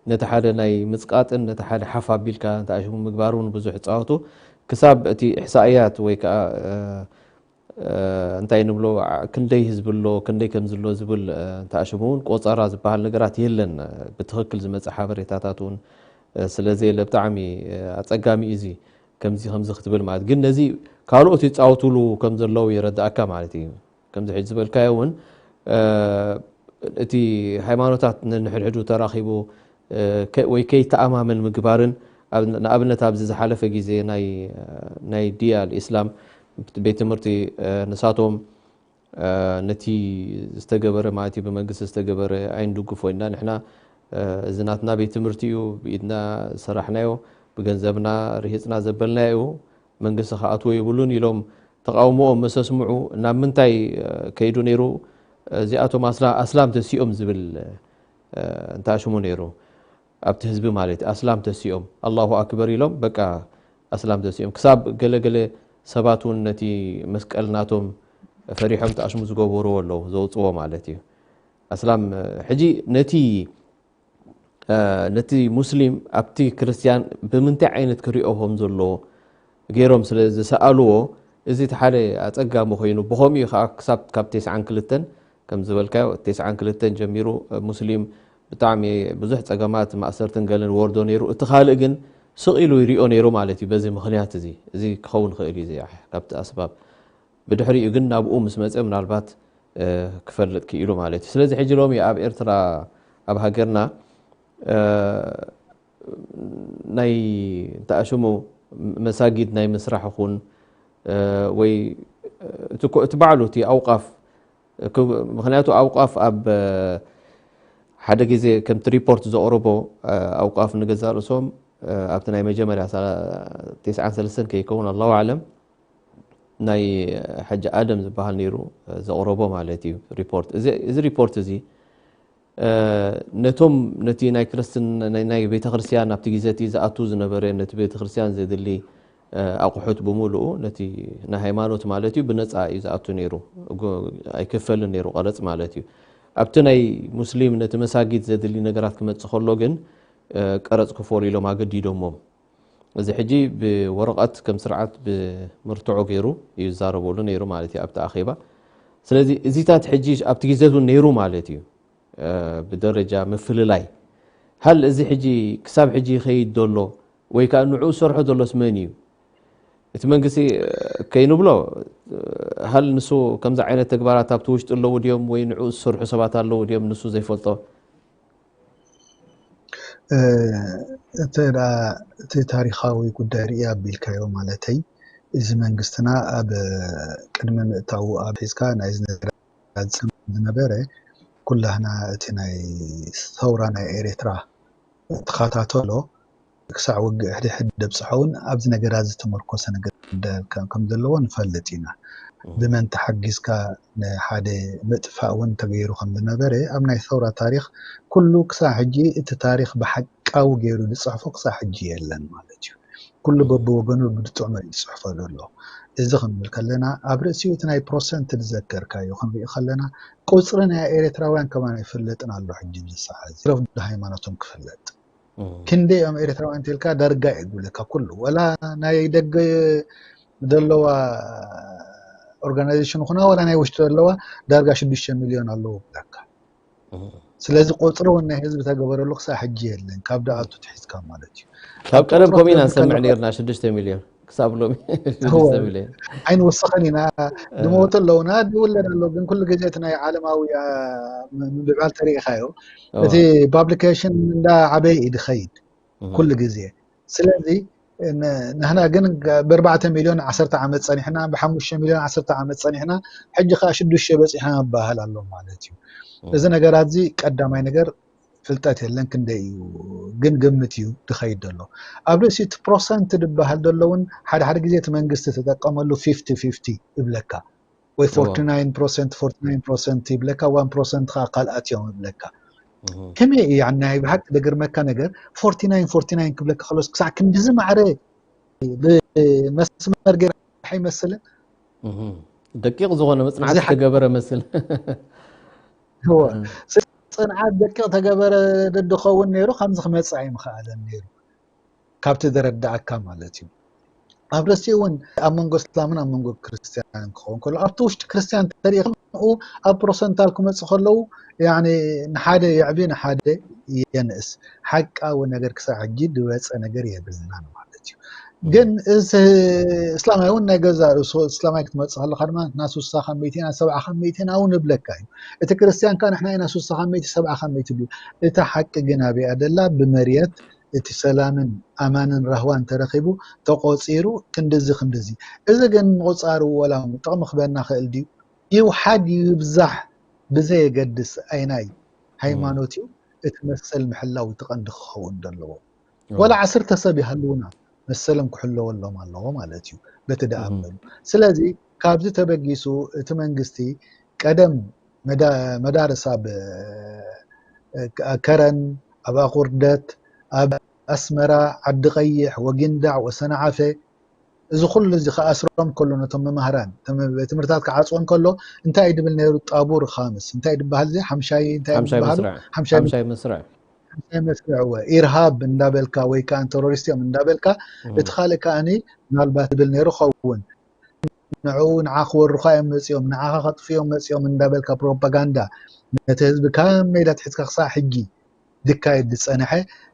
ነቲ ሓደ ናይ ምፅቃጥን ነቲ ሓደ ሓፍ ኣቢልካ ተኣሽሙ ምግባር እውን ብዙሕ ይፃወቱ። ክሳብ እቲ ኢሕሳእያት ወይ ከዓ እንታይ ንብሎ ክንደይ ህዝቢ ኣሎ ክንደይ ከም ዝሎ ዝብል ተኣሽሙ እውን ቆፀራ ዝበሃል ነገራት የለን። ብትኽክል ዝመፀ ሓበሬታታት እውን ስለዘየለ ብጣዕሚ ኣፀጋሚ እዩ እዚ ከምዚ ከምዚ ክትብል ማለት ግን ነዚ ካልኦት ይፃወቱሉ ከም ዘለዉ የረዳእካ ማለት እዩ። ከምዚ ሕጂ ዝበልካዮ እውን እቲ ሃይማኖታት ነንሕድሕዱ ተራኺቡ ወይ ከይተኣማመን ምግባርን ንኣብነት ኣብዚ ዝሓለፈ ግዜ ናይ ዲያ ኣልእስላም ቤት ትምህርቲ ንሳቶም ነቲ ዝተገበረ ማለት ብመንግስቲ ዝተገበረ ኣይንድግፎ ኢና ንሕና እዚ ናትና ቤት ትምህርቲ እዩ፣ ብኢድና ዝሰራሕናዮ፣ ብገንዘብና ርሂፅና ዘበልናዮ እዩ፣ መንግስቲ ክኣትዎ የብሉን ኢሎም ተቓውሞኦም መሰስምዑ። ናብ ምንታይ ከይዱ ነይሩ? እዚኣቶም ኣስላም ተሲኦም ዝብል እንተኣሽሙ ነይሩ። ኣብቲ ህዝቢ ማለት ኣስላም ተሲኦም ኣላሁ ኣክበር ኢሎም በቃ ኣስላም ተሲኦም፣ ክሳብ ገለገለ ሰባት እውን ነቲ መስቀል ናቶም ፈሪሖም ተኣሽሙ ዝገበርዎ ኣለዉ፣ ዘውፅዎ ማለት እዩ። ኣስላም ሕጂ ነቲ ነቲ ሙስሊም ኣብቲ ክርስትያን ብምንታይ ዓይነት ክሪኦ ከም ዘለዎ ገይሮም ስለ ዝሰኣልዎ፣ እዚ እቲ ሓደ ኣፀጋሚ ኮይኑ፣ ብኸምኡ ከዓ ክሳብ ካብ ተስዓን ክልተን ከም ዝበልካዮ፣ ተስዓን ክልተን ጀሚሩ ሙስሊም ብጣዕሚ ብዙሕ ፀገማት ማእሰርትን ገለን ወርዶ ነይሩ። እቲ ካልእ ግን ስቕ ኢሉ ይሪኦ ነይሩ ማለት እዩ። በዚ ምኽንያት እዚ እዚ ክኸውን ይኽእል እዩ፣ እዚ ካብቲ ኣስባብ። ብድሕሪኡ ግን ናብኡ ምስ መፀ ምናልባት ክፈልጥ ክኢሉ ማለት እዩ። ስለዚ ሕጂ ሎሚ ኣብ ኤርትራ፣ ኣብ ሃገርና ናይ እንተኣሽሙ መሳጊድ ናይ ምስራሕ ይኹን ወይ እቲ ባዕሉ እቲ ኣውቃፍ፣ ምክንያቱ ኣውቃፍ ኣብ ሓደ ግዜ ከምቲ ሪፖርት ዘቕረቦ ኣውቃፍ ንገዛእ ርእሶም ኣብቲ ናይ መጀመርያ ተስዓን ሰለስተን ከይከውን ኣላሁ ኣዕለም ናይ ሓጂ ኣደም ዝበሃል ነይሩ ዘቕረቦ ማለት እዩ ሪፖርት። እዚ ሪፖርት እዚ ነቶም ነቲ ናይ ክርስትና ናይ ቤተክርስትያን ኣብቲ ግዜ እቲ ዝኣቱ ዝነበረ ነቲ ቤተክርስትያን ዘድሊ ኣቑሑት ብምሉኡ ነቲ ናይ ሃይማኖት ማለት እዩ ብነፃ እዩ ዝኣቱ ነይሩ። ኣይከፈልን ነይሩ ቀረፅ ማለት እዩ። ኣብቲ ናይ ሙስሊም ነቲ መሳጊድ ዘድሊ ነገራት ክመፅእ ከሎ ግን ቀረፅ ክፈሉ ኢሎም ኣገዲዶሞም። እዚ ሕጂ ብወረቐት ከም ስርዓት ብመርትዖ ገይሩ እዩ ዝዛረበሉ ነይሩ ማለት እዩ ኣብቲ ኣኼባ። ስለዚ እዚታት ሕጂ ኣብቲ ግዜ እውን ነይሩ ማለት እዩ። ብደረጃ ምፍልላይ፣ ሃል እዚ ሕጂ ክሳብ ሕጂ ይኸይድ ዘሎ ወይ ከዓ ንዕኡ ዝሰርሖ ዘሎስ መን እዩ? እቲ መንግስቲ ከይንብሎ፣ ሃል ንሱ ከምዚ ዓይነት ተግባራት ኣብቲ ውሽጢ ኣለዉ ድዮም ወይ ንዕኡ ዝሰርሑ ሰባት ኣለዉ ድዮም ንሱ ዘይፈልጦ? እቲ እቲ ታሪኻዊ ጉዳይ ርእ ኣቢልካዮ ማለተይ፣ እዚ መንግስትና ኣብ ቅድሚ ምእታዉ ኣብ ሒዝካ ናይ ዝነበረ ዝነበረ ኩላህና እቲ ናይ ሰውራ ናይ ኤርትራ ተኸታተሎ ክሳዕ ውግእ ሕድሕድ ደብፅሖ እውን ኣብዚ ነገራት ዝተመርኮሰ ነገር ከም ዘለዎ ንፈልጥ ኢና። ብመን ተሓጊዝካ ንሓደ ምጥፋእ እውን ተገይሩ ከም ዝነበረ ኣብ ናይ ሰውራ ታሪክ ኩሉ ክሳዕ ሕጂ እቲ ታሪክ ብሓቃዊ ገይሩ ዝፅሕፎ ክሳዕ ሕጂ የለን ማለት እዩ። ኩሉ በብወገኑ ብጥዑም እዩ ዝፅሕፎ ዘሎ። እዚ ክንብል ከለና ኣብ ርእሲኡ እቲ ናይ ፕሮሰንት ዝዘከርካዮ ክንርኢ ከለና ቁፅሪ ናይ ኤርትራውያን ከማን ኣይፍለጥን ኣሎ ሕጂ ብዝሰዓት እዚ ረፍዶ ሃይማኖቶም ክፍለጥ ክንደይ እዮም ኤርትራውያን እንተልካ ዳርጋ እዩ ዝብለካ ኩሉ ወላ ናይ ደገ ዘለዋ ኦርጋናይዜሽን ይኹና ወላ ናይ ውሽጢ ዘለዋ ዳርጋ ሽዱሽተ ሚልዮን ኣለዉ ይብለካ። ስለዚ ቁፅሪ እውን ናይ ህዝቢ ተገበረሉ ክሳብ ሕጂ የለን ካብ ደኣቱ ትሒዝካ ማለት እዩ። ካብ ቀደም ከምኡ ኢና ንሰምዕ ነርና ሽዱሽተ ሚልዮን ክሳብ ሎሚ ሽዱሽተ ሚልዮን ኣይንወስኸን ኢና። ዝመወቱ ኣለውና ዝውለድ ኣሎ ግን ኩሉ ግዜ እቲ ናይ ዓለማዊ ምብዕባል ተሪኢኻዮ እቲ ፓብሊኬሽን እንዳ ዓበየ እዩ ዝኸይድ ኩሉ ግዜ። ስለዚ ንሕና ግን ብኣርባዕተ ሚልዮን ዓሰርተ ዓመት ፀኒሕና ብሓሙሽተ ሚልዮን ዓሰርተ ዓመት ፀኒሕና ሕጂ ከዓ ሽዱሽተ በፂሕና ይበሃል ኣሎ ማለት እዩ። እዚ ነገራት እዚ ቀዳማይ ነገር ፍልጠት የለን ክንደይ እዩ ግን ግምት እዩ ዝኸይድ ዘሎ። ኣብ ርእሲ እቲ ፕሮሰንት ዝበሃል ዘሎ እውን ሓደ ሓደ ግዜ እቲ መንግስቲ ተጠቀመሉ ፊፍቲ ፊፍቲ ይብለካ ወይ ፎርቲ ናይን ፐርሰንት ፎርቲ ናይን ፐርሰንት ይብለካ ዋን ፐርሰንት ከዓ ካልኣት እዮም ይብለካ። ከመይ እዩ ያኒ ናይ ብሓቂ ደገርመካ ነገር ፎርቲ ናይን ፎርቲ ናይን ክብለካ ከሎስ ክሳዕ ክንድዚ ማዕረ ብመስመር ገይርካ ኣይመስልን። ደቂቕ ዝኾነ መፅናዕቲ ዝተገበረ መስል ጽንዓት ደቂቕ ተገበረ ደድኸውን ነይሩ ከምዚ ክመፅእ ኣይምኸኣለን ነይሩ ካብቲ ዝረዳእካ ማለት እዩ። ኣብ ርእሲኡ እውን ኣብ መንጎ እስላምን ኣብ መንጎ ክርስትያንን ክኸውን ከሎ ኣብቲ ውሽጢ ክርስትያን ተሪእኹም ንኡ ኣብ ፕሮሰንታል ክመፁ ከለዉ ንሓደ የዕቢ ንሓደ የንእስ ሓቃዊ ነገር ክሳብ ሕጂ ድበፀ ነገር የብልናን ማለት እዩ። ግን እዚ እስላማይ እውን ናይ ገዛ ርእሱ እስላማይ ክትመፅእ ከለካ ድማ ናሱ ስሳ ካብ ሚእቲ ናብ ሰብዓ ካብ ሚእቲ ናው ንብለካ እዩ። እቲ ክርስትያን ከዓ ንሕና ኢና ሱሳ ካብ ሚእቲ ሰብዓ ካብ ሚእቲ ድዩ? እታ ሓቂ ግን ኣበይ ኣደላ ብመርየት እቲ ሰላምን ኣማንን ራህዋን ተረኺቡ ተቆፂሩ ክንድዚ ክንድዚ። እዚ ግን ምቁፃሩ ወላ ጥቕሚ ክበና ክእል ድዩ? ይውሓድ ይብዛሕ ብዘየገድስ ኣይናይ ሃይማኖት እዩ እቲ መሰል ምሕላው እቲ ቀንዲ ክኸውን ዘለዎ። ዋላ ዓሰርተ ሰብ ይሃልውና መሰሎም ክሕለወሎም ኣለዎ ማለት እዩ፣ በቲ ደኣ እም። ኣበሉ። ስለዚ ካብዚ ተበጊሱ እቲ መንግስቲ ቀደም መዳ-፣ መዳርስ ኣብ፣ እ፣ ከረን፣ ኣብ ኣቑርደት፣ ኣብ ኣስመራ፣ ዓዲ ቀይሕ፣ ወጊንዳዕ፣ ወሰንዓፈ፣ እዚ ኩሉ እዚ ክኣስሮም ከሎ ነቶም መማህራን፣ ተም-፣ ትምህርታት ክዓጽዎ እንከሎ እንታይ እዩ ድብል ነይሩ? ጣቡር ኻምስ እንታይ ድበሃል? እዚ ሓምሻይ እንታይ እዮም ሓምሻይ ድበሃሉ? መስርዕ። ሓምሻይ ሓምሻይ መስርዕ። ሓምሻይ መስርዕ እወ። ኢርሃብ እንዳበልካ ወይ ከኣ ቴሮሪስት እዮም እንዳበልካ፣ እም። እቲ ካልእ ከኣኒ ምናልባት ድብል ነይሩ ኸውን። ንዕኡ ንዓ ክወሩኻ እዮም መጺኦም፣ ንዓኻ ከጥፍዮም መጺኦም እንዳበልካ ፕሮፓጋንዳ ነቲ ህዝቢ ካብ ሜዳ ትሒዝካ ክሳዕ ሕጂ ድካየድ ዝጸንሐ፣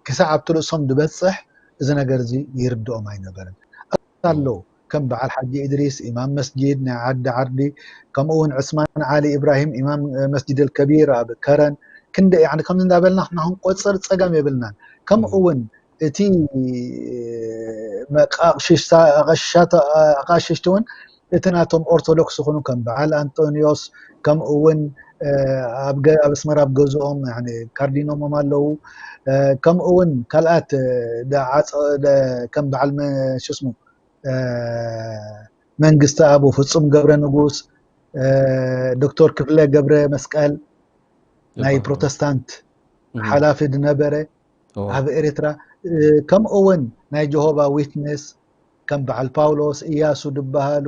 ክሳዕ ኣብቲ ርእሶም ድበጽሕ እዚ ነገር እዚ ይርድኦም ኣይነበረን። ኣሎ ከም በዓል ሓጂ ኢድሪስ ኢማም መስጊድ ናይ ዓዲ ዓርዲ፣ ከምኡ እውን ዕስማን ዓሊ ኢብራሂም ኢማም መስጂድ ኣልከቢር ኣብ ከረን፣ ክንደ ያኒ ከምዚ እንዳበልና ንክንቆጽር ጸገም የብልናን። ከምኡ እውን እቲ መቃቕሽሽታ-፣ ኣቐሽሻታ-፣ ኣቓሽሽቲ እውን እቲ ናቶም ኦርቶዶክስ ይኹኑ ከም በዓል ኣንጦንዮስ፣ ከምኡ እውን፣ እ፣ ኣብ ገ-፣ ኣብ ኣስመራ ኣብ ገዝኦም፣ ያኒ፣ ካርዲኖሞም ኣለዉ። እ፣ ከምኡ እውን ካልኣት፣ እ፣ ደ-፣ ዓጸ-፣ ደ-፣ ከም በዓል መ-፣ ሽስሙ፣ እ፣ መንግስቲ ኣቡ ፍጹም ገብረ ንጉስ፣ እ፣ ዶክተር ክፍለ ገብረ መስቀል ናይ ይበሃሉ። ፕሮተስታንት እም። ሓላፊ ዝነበረ እዎ። ኣብ ኤርትራ፣ እ፣ ከምኡ እውን ናይ ጀሆቫ ዊትነስ ከም በዓል ፓውሎስ፣ እያሱ ድበሃሉ፣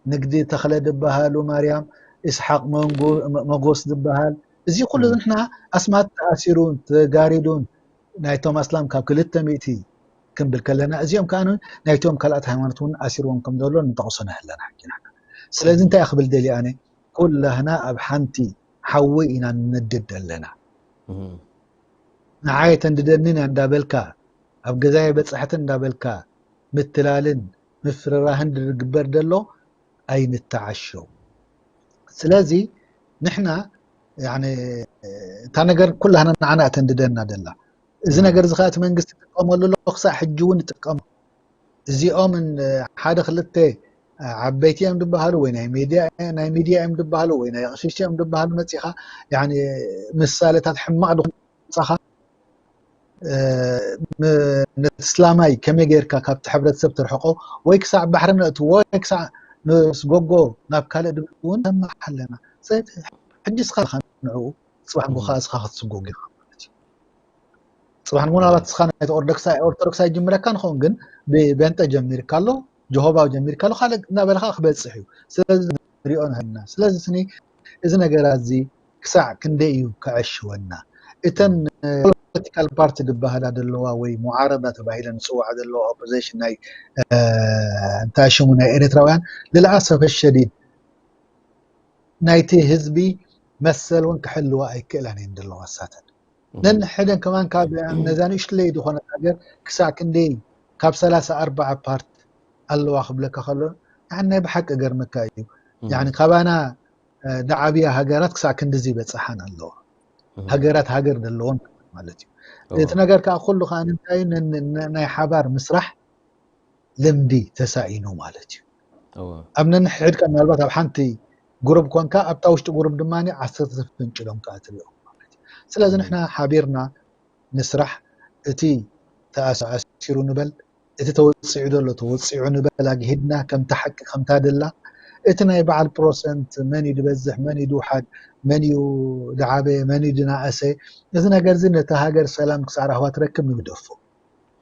ንግዲ ተኽለ ድበሃሉ፣ ማርያም፣ ኢስሓቅ መንጉ-፣ መ-፣ መጎስ ድበሃል፣ እዚ ኩሉ እም። ንሕና ኣስማት ተኣሲሩን ተጋሪዱን ናይቶም ኣስላም ካብ ክልተ ሚእቲ ክንብል ከለና፣ እዚኦም ከኣ ናይቶም ካልኣት ሃይማኖት እውን ኣሲርዎም ከም ዘሎ ንጠቕሶ ንህለና ሕጂ ንሕና። ስለዚ እንታይ እየ ክብል ደልየ ኣነ? ኩላህና ኣብ ሓንቲ ሓዊ ኢና ንነድድ ዘለና። እም። ንዓይ ተንድደንን እያ እንዳበልካ፣ ኣብ ገዛይ በጻሕትን እንዳበልካ፣ ምትላልን ምፍርራህን ዝግበር ዘሎ ኣይንተዓሾ። ስለዚ ንሕና፣ ያኒ፣ እታ ነገር ኩላህና ንዓና እያ ተንድደና ደላ። እዚ እም። ነገር እዚ ከኣ እቲ መንግስቲ ይጥቀመሉ ኣሎ፣ ክሳዕ ሕጂ እውን ይጥቀም። እዚኦም ን-፣ ሓደ ክልተ ዓበይቲ እዮም ዝበሃሉ፣ ወይ ናይ ሚድያ፣ ናይ ሚድያ እዮም ዝበሃሉ፣ ወይ ናይ ኣቕሽሽቲ እዮም ዝበሃሉ፣ መጺኻ፣ ያኒ፣ ምሳሌታት ሕማቕ ዝኾነ ምጻኻ፣ እ፣ ም-፣ ነቲ ስላማይ ከመይ ጌርካ ካብቲ ሕብረተሰብ ተርሕቆ፣ ወይ ክሳዕ ባሕሪ ነእትዎ፣ ወይ ክሳዕ ምስ ጎጎ ናብ ካልእ ድብል እውን ንሰምዕ ኣለና። ስለዚ ሕጂ እስኻ ኢኻ ንዕኡ፣ ጽባሕ ንጎ እም። ከኣ እስኻ ክትስጎግ ኢኻ ማለት እዩ። ጽባሕ ንጎ እም። ምናልባት እስኻ ናይ ኦርቶዶክስ፣ ኦርቶዶክስ ኣይጅምረካን ይኸውን፣ ግን ብቤንጠ ጀሚርካ ኣሎ፣ ጀሆባ ጀሚርካ ኣሎ፣ ካልእ እናበለ ከኣ ክበጽሕ እዩ። ስለዚ ንሪኦ ንህልና። ስለዚ ስኒ እዚ ነገራት እዚ ክሳዕ ክንደይ እዩ ከዕሽወና? እተን፣ እም። እ፣ ፖለቲካል ፓርቲ ዝበሃላ ዘለዋ ወይ ሙዓረዳ ተባሂለን ዝጽውዓ ዘለዋ ኦፖዚሽን ናይ፣ እ፣ እንታይ ሽሙ ናይ ኤርትራውያን፣ ልልኣሰፈ ሸዲድ ናይቲ ህዝቢ መሰል እውን ክሕልዋ ኣይክእላን እየን ዘለዋ እሳተን። እም። ነንሕደን ከማን ካብ ነዛ ንእሽትለይ ዝኾነት ሃገር ክሳዕ ክንደይ ካብ ሰላሳ ኣርባዓ ፓርት ኣለዋ ክብለካ ከሎ፣ ያኒ ናይ ብሓቂ ገርመካ እዩ። እም። ያኒ ካባና፣ እ፣ ዝዓብያ ሃገራት ክሳዕ ክንድዚ ይበጽሓን ኣለዋ። እም። ሃገራት ሃገር ዘለዎን ማለት እዩ። እዎ። እቲ ነገር ከኣ ኩሉ ከኣ እንታይ ን-፣ ን-፣ ን-፣ ናይ ሓባር ምስራሕ ልምዲ ተሳኢኑ ማለት እዩ። እዎ። ኣብ ነንሕድካ ምናልባት ኣብ ሓንቲ ጉሩብ ኮንካ፣ ኣብታ ውሽጢ ጉሩብ ድማ ዓሰርተ ሰብ ፈንጭሎም ከኣ ትሪኦም ማለት እዩ። ስለዚ እም። ንሕና ሓቢርና ንስራሕ፣ እቲ ተኣሳሲሩ ንበል፣ እቲ ተወጺዑ ዘሎ ተወጺዑ ንበል፣ ኣግሂድና ከምታ ሓቂ ከምታ ደላ፣ እቲ ናይ በዓል ፕሮሰንት መን እዩ ዝበዝሕ፣ መን እዩ ዝውሓድ፣ መን እዩ ዝዓበየ፣ መን እዩ ዝናእሰ፣ እዚ ነገር እዚ ነታ ሃገር ሰላም ክሳዕ ራህዋ ትረክብ ንግደፎ።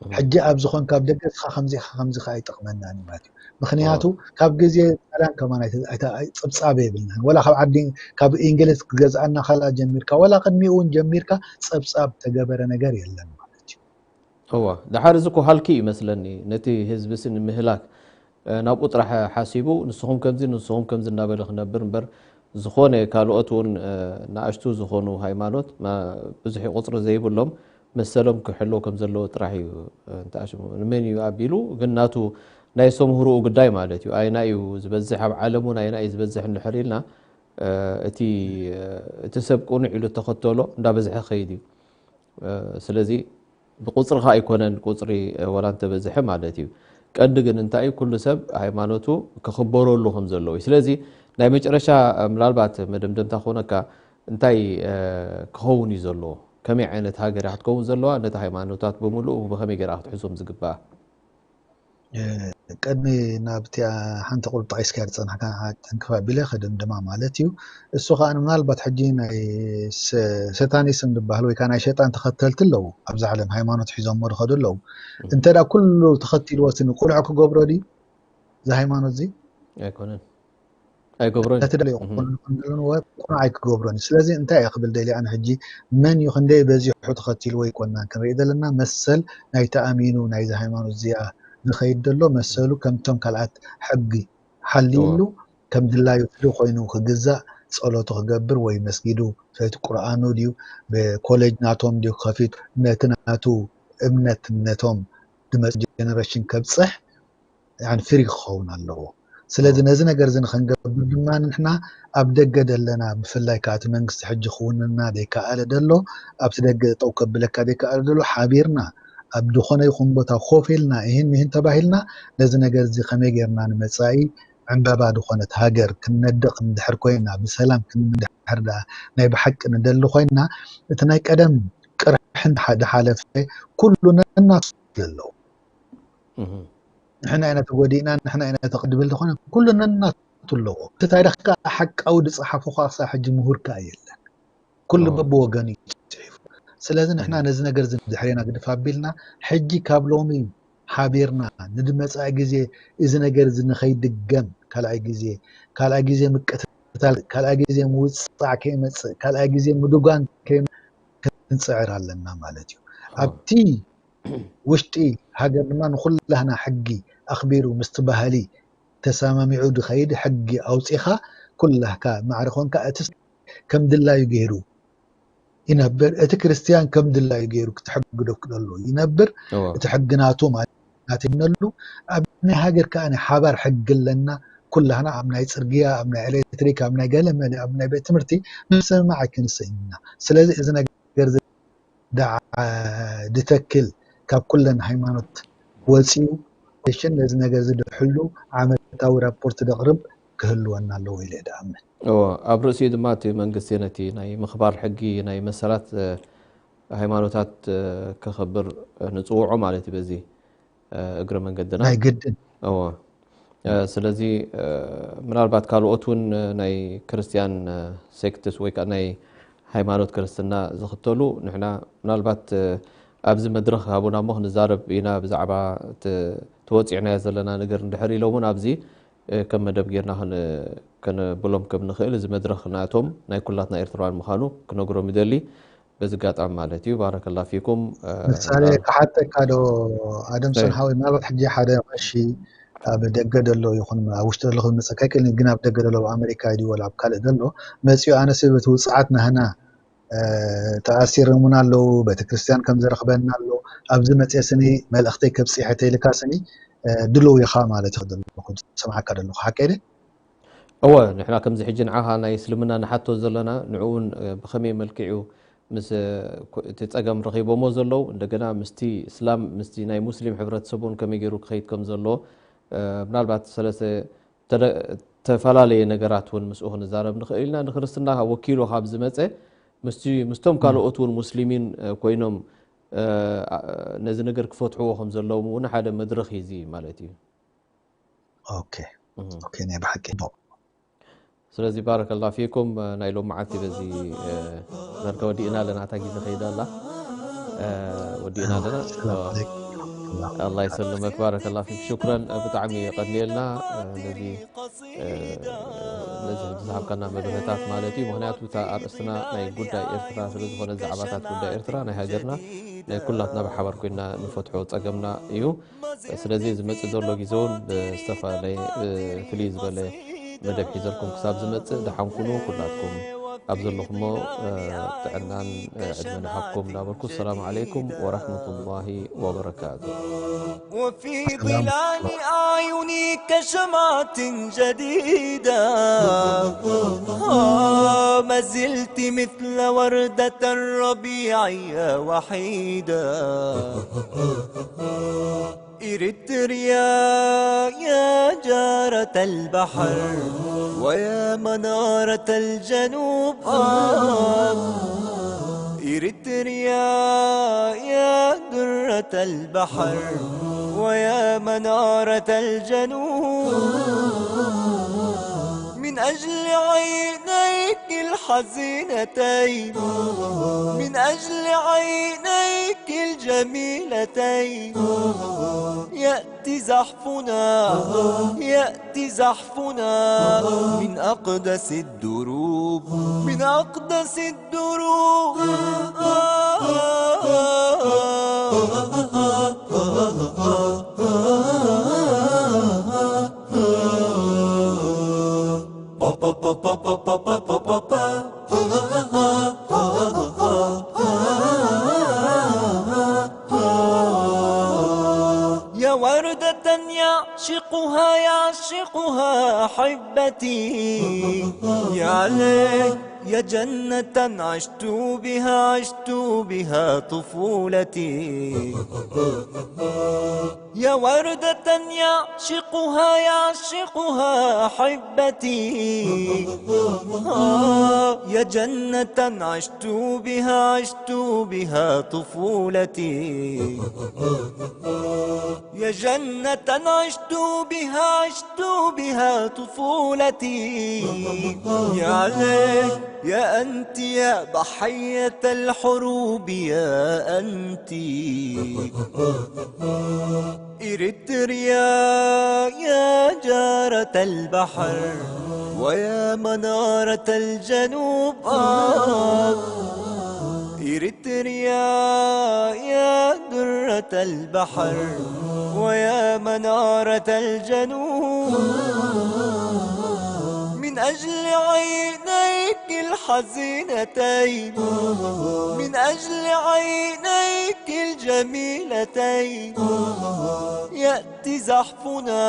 እም። ሕጂ ኣብ ዝኾን ካብ ደገ እስኻ ከምዚ ኢኻ ከምዚ ኢኻ ኣይጠቕመናን እዩ ማለት እዩ። ምኽንያቱ እዎ። ካብ ግዜ ጣልያን ከማን ኣይተ-፣ ኣይተ-፣ ኣይ-፣ ጸብጻብ የብልናን። ወላ ካብ ዓዲ፣ ካብ እንግሊዝ ክገዝኣና ከላ ጀሚርካ፣ ወላ ቅድሚኡ እውን ጀሚርካ ጸብጻብ ተገበረ ነገር የለን ማለት እዩ። እዎ፣ ደሓር እዚ እኮ ሃልኪ እዩ መስለኒ። ነቲ ህዝቢ ሲ ንምህላክ፣ እ፣ ናብኡ ጥራሕ ሓሲቡ፣ ንስኹም ከምዚ፣ ንስኹም ከምዚ እናበለ ክነብር እምበር፣ ዝኾነ ካልኦት እውን፣ እ፣ ንኣሽቱ ዝኾኑ ሃይማኖት፣ ማ-፣ ብዙሕ ቁጽሪ ዘይብሎም መሰሎም ክሕልዎ ከም ዘለዎ ጥራሕ እዩ፣ እ፣ እንተኣሽሙ። ንመን እዩ ኣቢሉ? ግን ናቱ ናይ ኣስተምህሮኡ ጉዳይ ማለት እዩ። ኣየናይ እዩ ዝበዝሕ ኣብ ዓለም እውን ኣየናይ እዩ ዝበዝሕ እንድሕር ኢልና፣ እ፣ እቲ፣ እ፣ እቲ ሰብ ቅኑዕ ኢሉ እተኸተሎ እንዳበዝሐ ክኸይድ እዩ። እ፣ ስለዚ ብቁጽሪ ከኣ ኣይኮነን፣ ቁጽሪ፣ እ፣ ወላ እንተበዝሐ ማለት እዩ። ቀንዲ ግን እንታይ እዩ? ኩሉ ሰብ ሃይማኖቱ ክኽበረሉ ከም ዘለዎ እዩ። ስለዚ ናይ መጨረሻ፣ እ፣ ምናልባት መደምደምታ ክኾነካ እንታይ፣ እ፣ ክኸውን እዩ ዘለዎ? ከመይ ዓይነት ሃገር እያ ክትከውን ዘለዋ? ነቲ ሃይማኖታት ብምሉኡ ብኸመይ ገይራ ክትሕዞም ዝግባኣ? ቅድሚ ናብቲ ሓንቲ ቁርጣ ሒዝካ ዝፀናሕካ ተንክፍ ኣቢለ ከደምድማ ማለት እዩ። እሱ ከዓ ምናልባት ሕጂ ናይ ሰታኒስም ዝበሃል ወይ ከዓ ናይ ሸጣን ተኸተልቲ ኣለዉ፣ ኣብዚ ዓለም ሃይማኖት ሒዞሞ ዝኸዱ ኣለዉ። እንተ ኩሉ ተኸቲልዎ ሲ ንቁልዑ ክገብሮ ድዩ እዚ ሃይማኖት እዚ? ኣይኮነን። ኣይገብሮን። ነቲ ደለዮ ቁኑዕ ኣይክገብሮን። ስለዚ እንታይ እየ ክብል ደልየ ኣነ ሕጂ፣ መን እዩ ክንደይ በዚሑ ተኸቲልዎ ኣይኮናን ክንርኢ ዘለና። መሰል ናይ ተኣሚኑ ናይዚ ሃይማኖት እዚኣ ዝኸይድ ዘሎ መሰሉ ከምቶም ካልኣት ሕጊ ሓልይሉ ከም ድላዩ ፍሪ ኮይኑ ክግዛእ፣ ጸሎቱ ክገብር ወይ መስጊዱ ሰይቲ ቁርኣኑ ድዩ ብኮሌጅ ናቶም ድዩ ከፊት ነቲ ናቱ እምነት ነቶም ድመፅ ጀነሬሽን ከብፅሕ ፍሪ ክኸውን ኣለዎ። ስለዚ ነዚ ነገር እዚ ንክንገብር ድማ ንሕና ኣብ ደገ ደለና ብፍላይ ከዓ እቲ መንግስቲ ሕጂ ክውንና ዘይከኣለ ደሎ ኣብቲ ደገ ጠው ከብለካ ዘይከኣለ ደሎ ሓቢርና ኣብ ዝኾነ ይኹን ቦታ ኮፍ ኢልና ይህን ይህን ተባሂልና ነዚ ነገር እዚ ከመይ ጌርና ንመፃኢ ዕንበባ ዝኾነት ሃገር ክንነድቕ እንድሕር ኮይና ብሰላም ክንድሕር ደኣ ናይ ብሓቂ ንደሊ ኮይና እቲ ናይ ቀደም ቅርሕን ድሓለፈ ኩሉ ነናቱ ኣለዎ። ንሕና ኢና ተጎዲእና ንሕና ኢና ተቐድብል ዝኾነ ኩሉ ነናቱ ኣለዎ። እቲ ታሪኽ ከዓ ሓቃዊ ዝፀሓፎ ከዓ ክሳብ ሕጂ ምሁር ከዓ የለን። ኩሉ በብወገን እዩ ፅሒፉ። ስለዚ ንሕና ነዚ ነገር እዚ ድሕሬና ግድፍ ኣቢልና ሕጂ ካብ ሎሚ ሓቢርና ንድመፃኢ ግዜ እዚ ነገር እዚ ንኸይድገም ካልኣይ ግዜ ካልኣይ ግዜ ምቅትታል ካልኣይ ግዜ ምውፃዕ ከይመፅእ ካልኣይ ግዜ ምድጓን ክንፅዕር ኣለና ማለት እዩ። ኣብቲ ውሽጢ ሃገር ድማ ንኩላህና ሕጊ ኣኽቢሩ ምስቲ ባህሊ ተሰማሚዑ ድኸይድ ሕጊ ኣውፂኻ ኩላህካ ማዕረ ኮንካ እቲ ከም ድላዩ ገይሩ ይነብር፣ እቲ ክርስትያን ከም ድላዩ ገይሩ ክቲ ሕጊ ደክደሉ ይነብር፣ እቲ ሕጊ ናቱ ማለት ናቱ ይነሉ። ኣብ ናይ ሃገር ከዓ ናይ ሓባር ሕጊ ኣለና። ኩላህና ኣብ ናይ ፅርግያ፣ ኣብ ናይ ኤሌክትሪክ፣ ኣብ ናይ ገለ መለ፣ ኣብ ናይ ቤት ትምህርቲ ምስምማዕ ኣይክንሰይንና። ስለዚ እዚ ነገር እዚ ደዓ ድተክል ካብ ኩለን ሃይማኖት ወፂኡ ሽን ነዚ ነገር እዚ ድሕሉ ዓመታዊ ራፖርት ደቕርብ ክህልወና ኣለዎ ኢለ ድኣምን። እዎ፣ ኣብ ርእሲኡ ድማ እቲ መንግስቲ ነቲ ናይ ምኽባር ሕጊ ናይ መሰላት ሃይማኖታት ከኸብር ንፅውዖ ማለት እዩ። በዚ እግረ መንገድና ናይ ግድን። እዎ። ስለዚ ምናልባት ካልኦት እውን ናይ ክርስቲያን ሴክትስ ወይ ከዓ ናይ ሃይማኖት ክርስትና ዝኽተሉ ንሕና ምናልባት ኣብዚ መድረኽ ሃቡና እሞ ክንዛረብ ኢና ብዛዕባ ተወፂዕናዮ ዘለና ነገር እንድሕር ኢሎም እውን ኣብዚ ከም መደብ ጌርና ከነብሎም ከም ንኽእል እዚ መድረኽ ናቶም ናይ ኩላትና ኤርትራውያን ምዃኑ ክነግሮም ይደሊ። በዚ ኣጋጣሚ ማለት እዩ። ባረከላ ፊኩም። ምሳሌ ክሓተካ ዶ ኣደምሶን ሓወይ፣ ምናልባት ሕጂ ሓደ ቀሺ ኣብ ደገ ደሎ ይኹን ኣብ ውሽጢ ደሎ ክመፀካ ይክእል፣ ግን ኣብ ደገ ደሎ ኣብ ኣሜሪካ ድዩ ወላ ኣብ ካልእ ደሎ መፂኡ ኣነስ በቲ ውፅዓት ናህና ተኣሲሮምና ኣለዉ፣ ቤተክርስትያን ከም ዘረኽበና ኣሎ፣ ኣብዚ መፅየ ስኒ መልእኽተይ ከብፅሐ ተይልካ ስኒ ድልው ኢኻ ማለት እዩ ዘለኹ ዝሰምዓካ ዘለኹ ሓቀ ደ እወ ንሕና ከምዚ ሕጂ ንዓኻ ናይ እስልምና ንሓቶ ዘለና ንዕኡ እውን ብኸመይ መልክዕ እዩ ምስ እቲ ፀገም ረኺቦሞ ዘለዉ እንደገና ምስቲ እስላም ምስቲ ናይ ሙስሊም ሕብረተሰብ እውን ከመይ ገይሩ ክኸይድ ከም ዘለዎ ምናልባት ሰለስተ ተፈላለየ ነገራት እውን ምስኡ ክንዛረብ ንኽእል ኢና። ንክርስትና ወኪሉ ካብ ዝመፀ ምስቲ ምስቶም ካልኦት እውን ሙስሊሚን ኮይኖም ነዚ ነገር ክፈትሕዎ ከም ዘለዎም እውን ሓደ መድረኽ እዩ እዚ ማለት እዩ። ኦኬ ኦኬ ናይ ብሓቂ ጽቡቕ። ስለዚ ባረከላ ፊኩም ናይ ሎም መዓልቲ በዚ ዳርጋ ወዲእና ኣለና እታ ግዜ ከይዳ ኣላ ወዲእና ኣለና። ኣላ ይሰልመክ ባረከላ ፊክ ሽኩረን ብጣዕሚ የቀንየልና ነዚ ነዚ ዝሃብካና መብርህታት ማለት እዩ። ምክንያቱ እታ ኣርእስትና ናይ ጉዳይ ኤርትራ ስለዝኾነ ዛዕባታት ጉዳይ ኤርትራ ናይ ሃገርና ናይ ኩላትና ብሓባር ኮይና ንፈትሖ ፀገምና እዩ። ስለዚ ዝመፅእ ዘሎ ግዜ እውን ብዝተፈላለየ ፍልይ ዝበለ መደብ ሒዘልኩም ክሳብ ዝመፅእ ደሓን ኩኑ። ኩላትኩም ኣብ ዘለኹሞ ጥዕናን ዕድመን ይሃብኩም እናበልኩ ሰላም ዓለይኩም ወራህመቱላሂ ወበረካቱ። وفي ظلال أعينك شمعة جديدة آه، ما زلت مثل وردة الربيع يا وحيدة إريتريا يا جارة البحر ويا منارة الجنوب آه إريتريا، يا درة البحر ويا منارة الجنوب، من أجل عينيك الحزينتين، من أجل عينيك الجميلتين، يأتي زحفنا، يأتي زحفنا من أقدس الدروب، من أقدس الدروب. يا وردة يعشقها، يعشقها أحبتي. يا ليت، يا جنة عشت بها، عشت بها طفولتي. يا وردة يعشقها، يعشقها أحبتي. آه، يا جنة عشت بها، عشت بها طفولتي. يا جنة عشت بها، عشت بها طفولتي. يا ليت، يا أنت يا ضحية الحروب، يا أنت. إريتريا، يا جارة البحر ويا منارة الجنوب. آه. إريتريا، يا درة البحر ويا منارة الجنوب، من أجل عينيك الحزينتين، من أجل عينيك الجميلتين، يأتي زحفنا،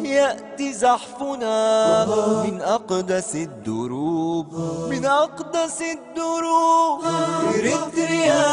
يأتي زحفنا من أقدس الدروب، من أقدس الدروب. إريتريا.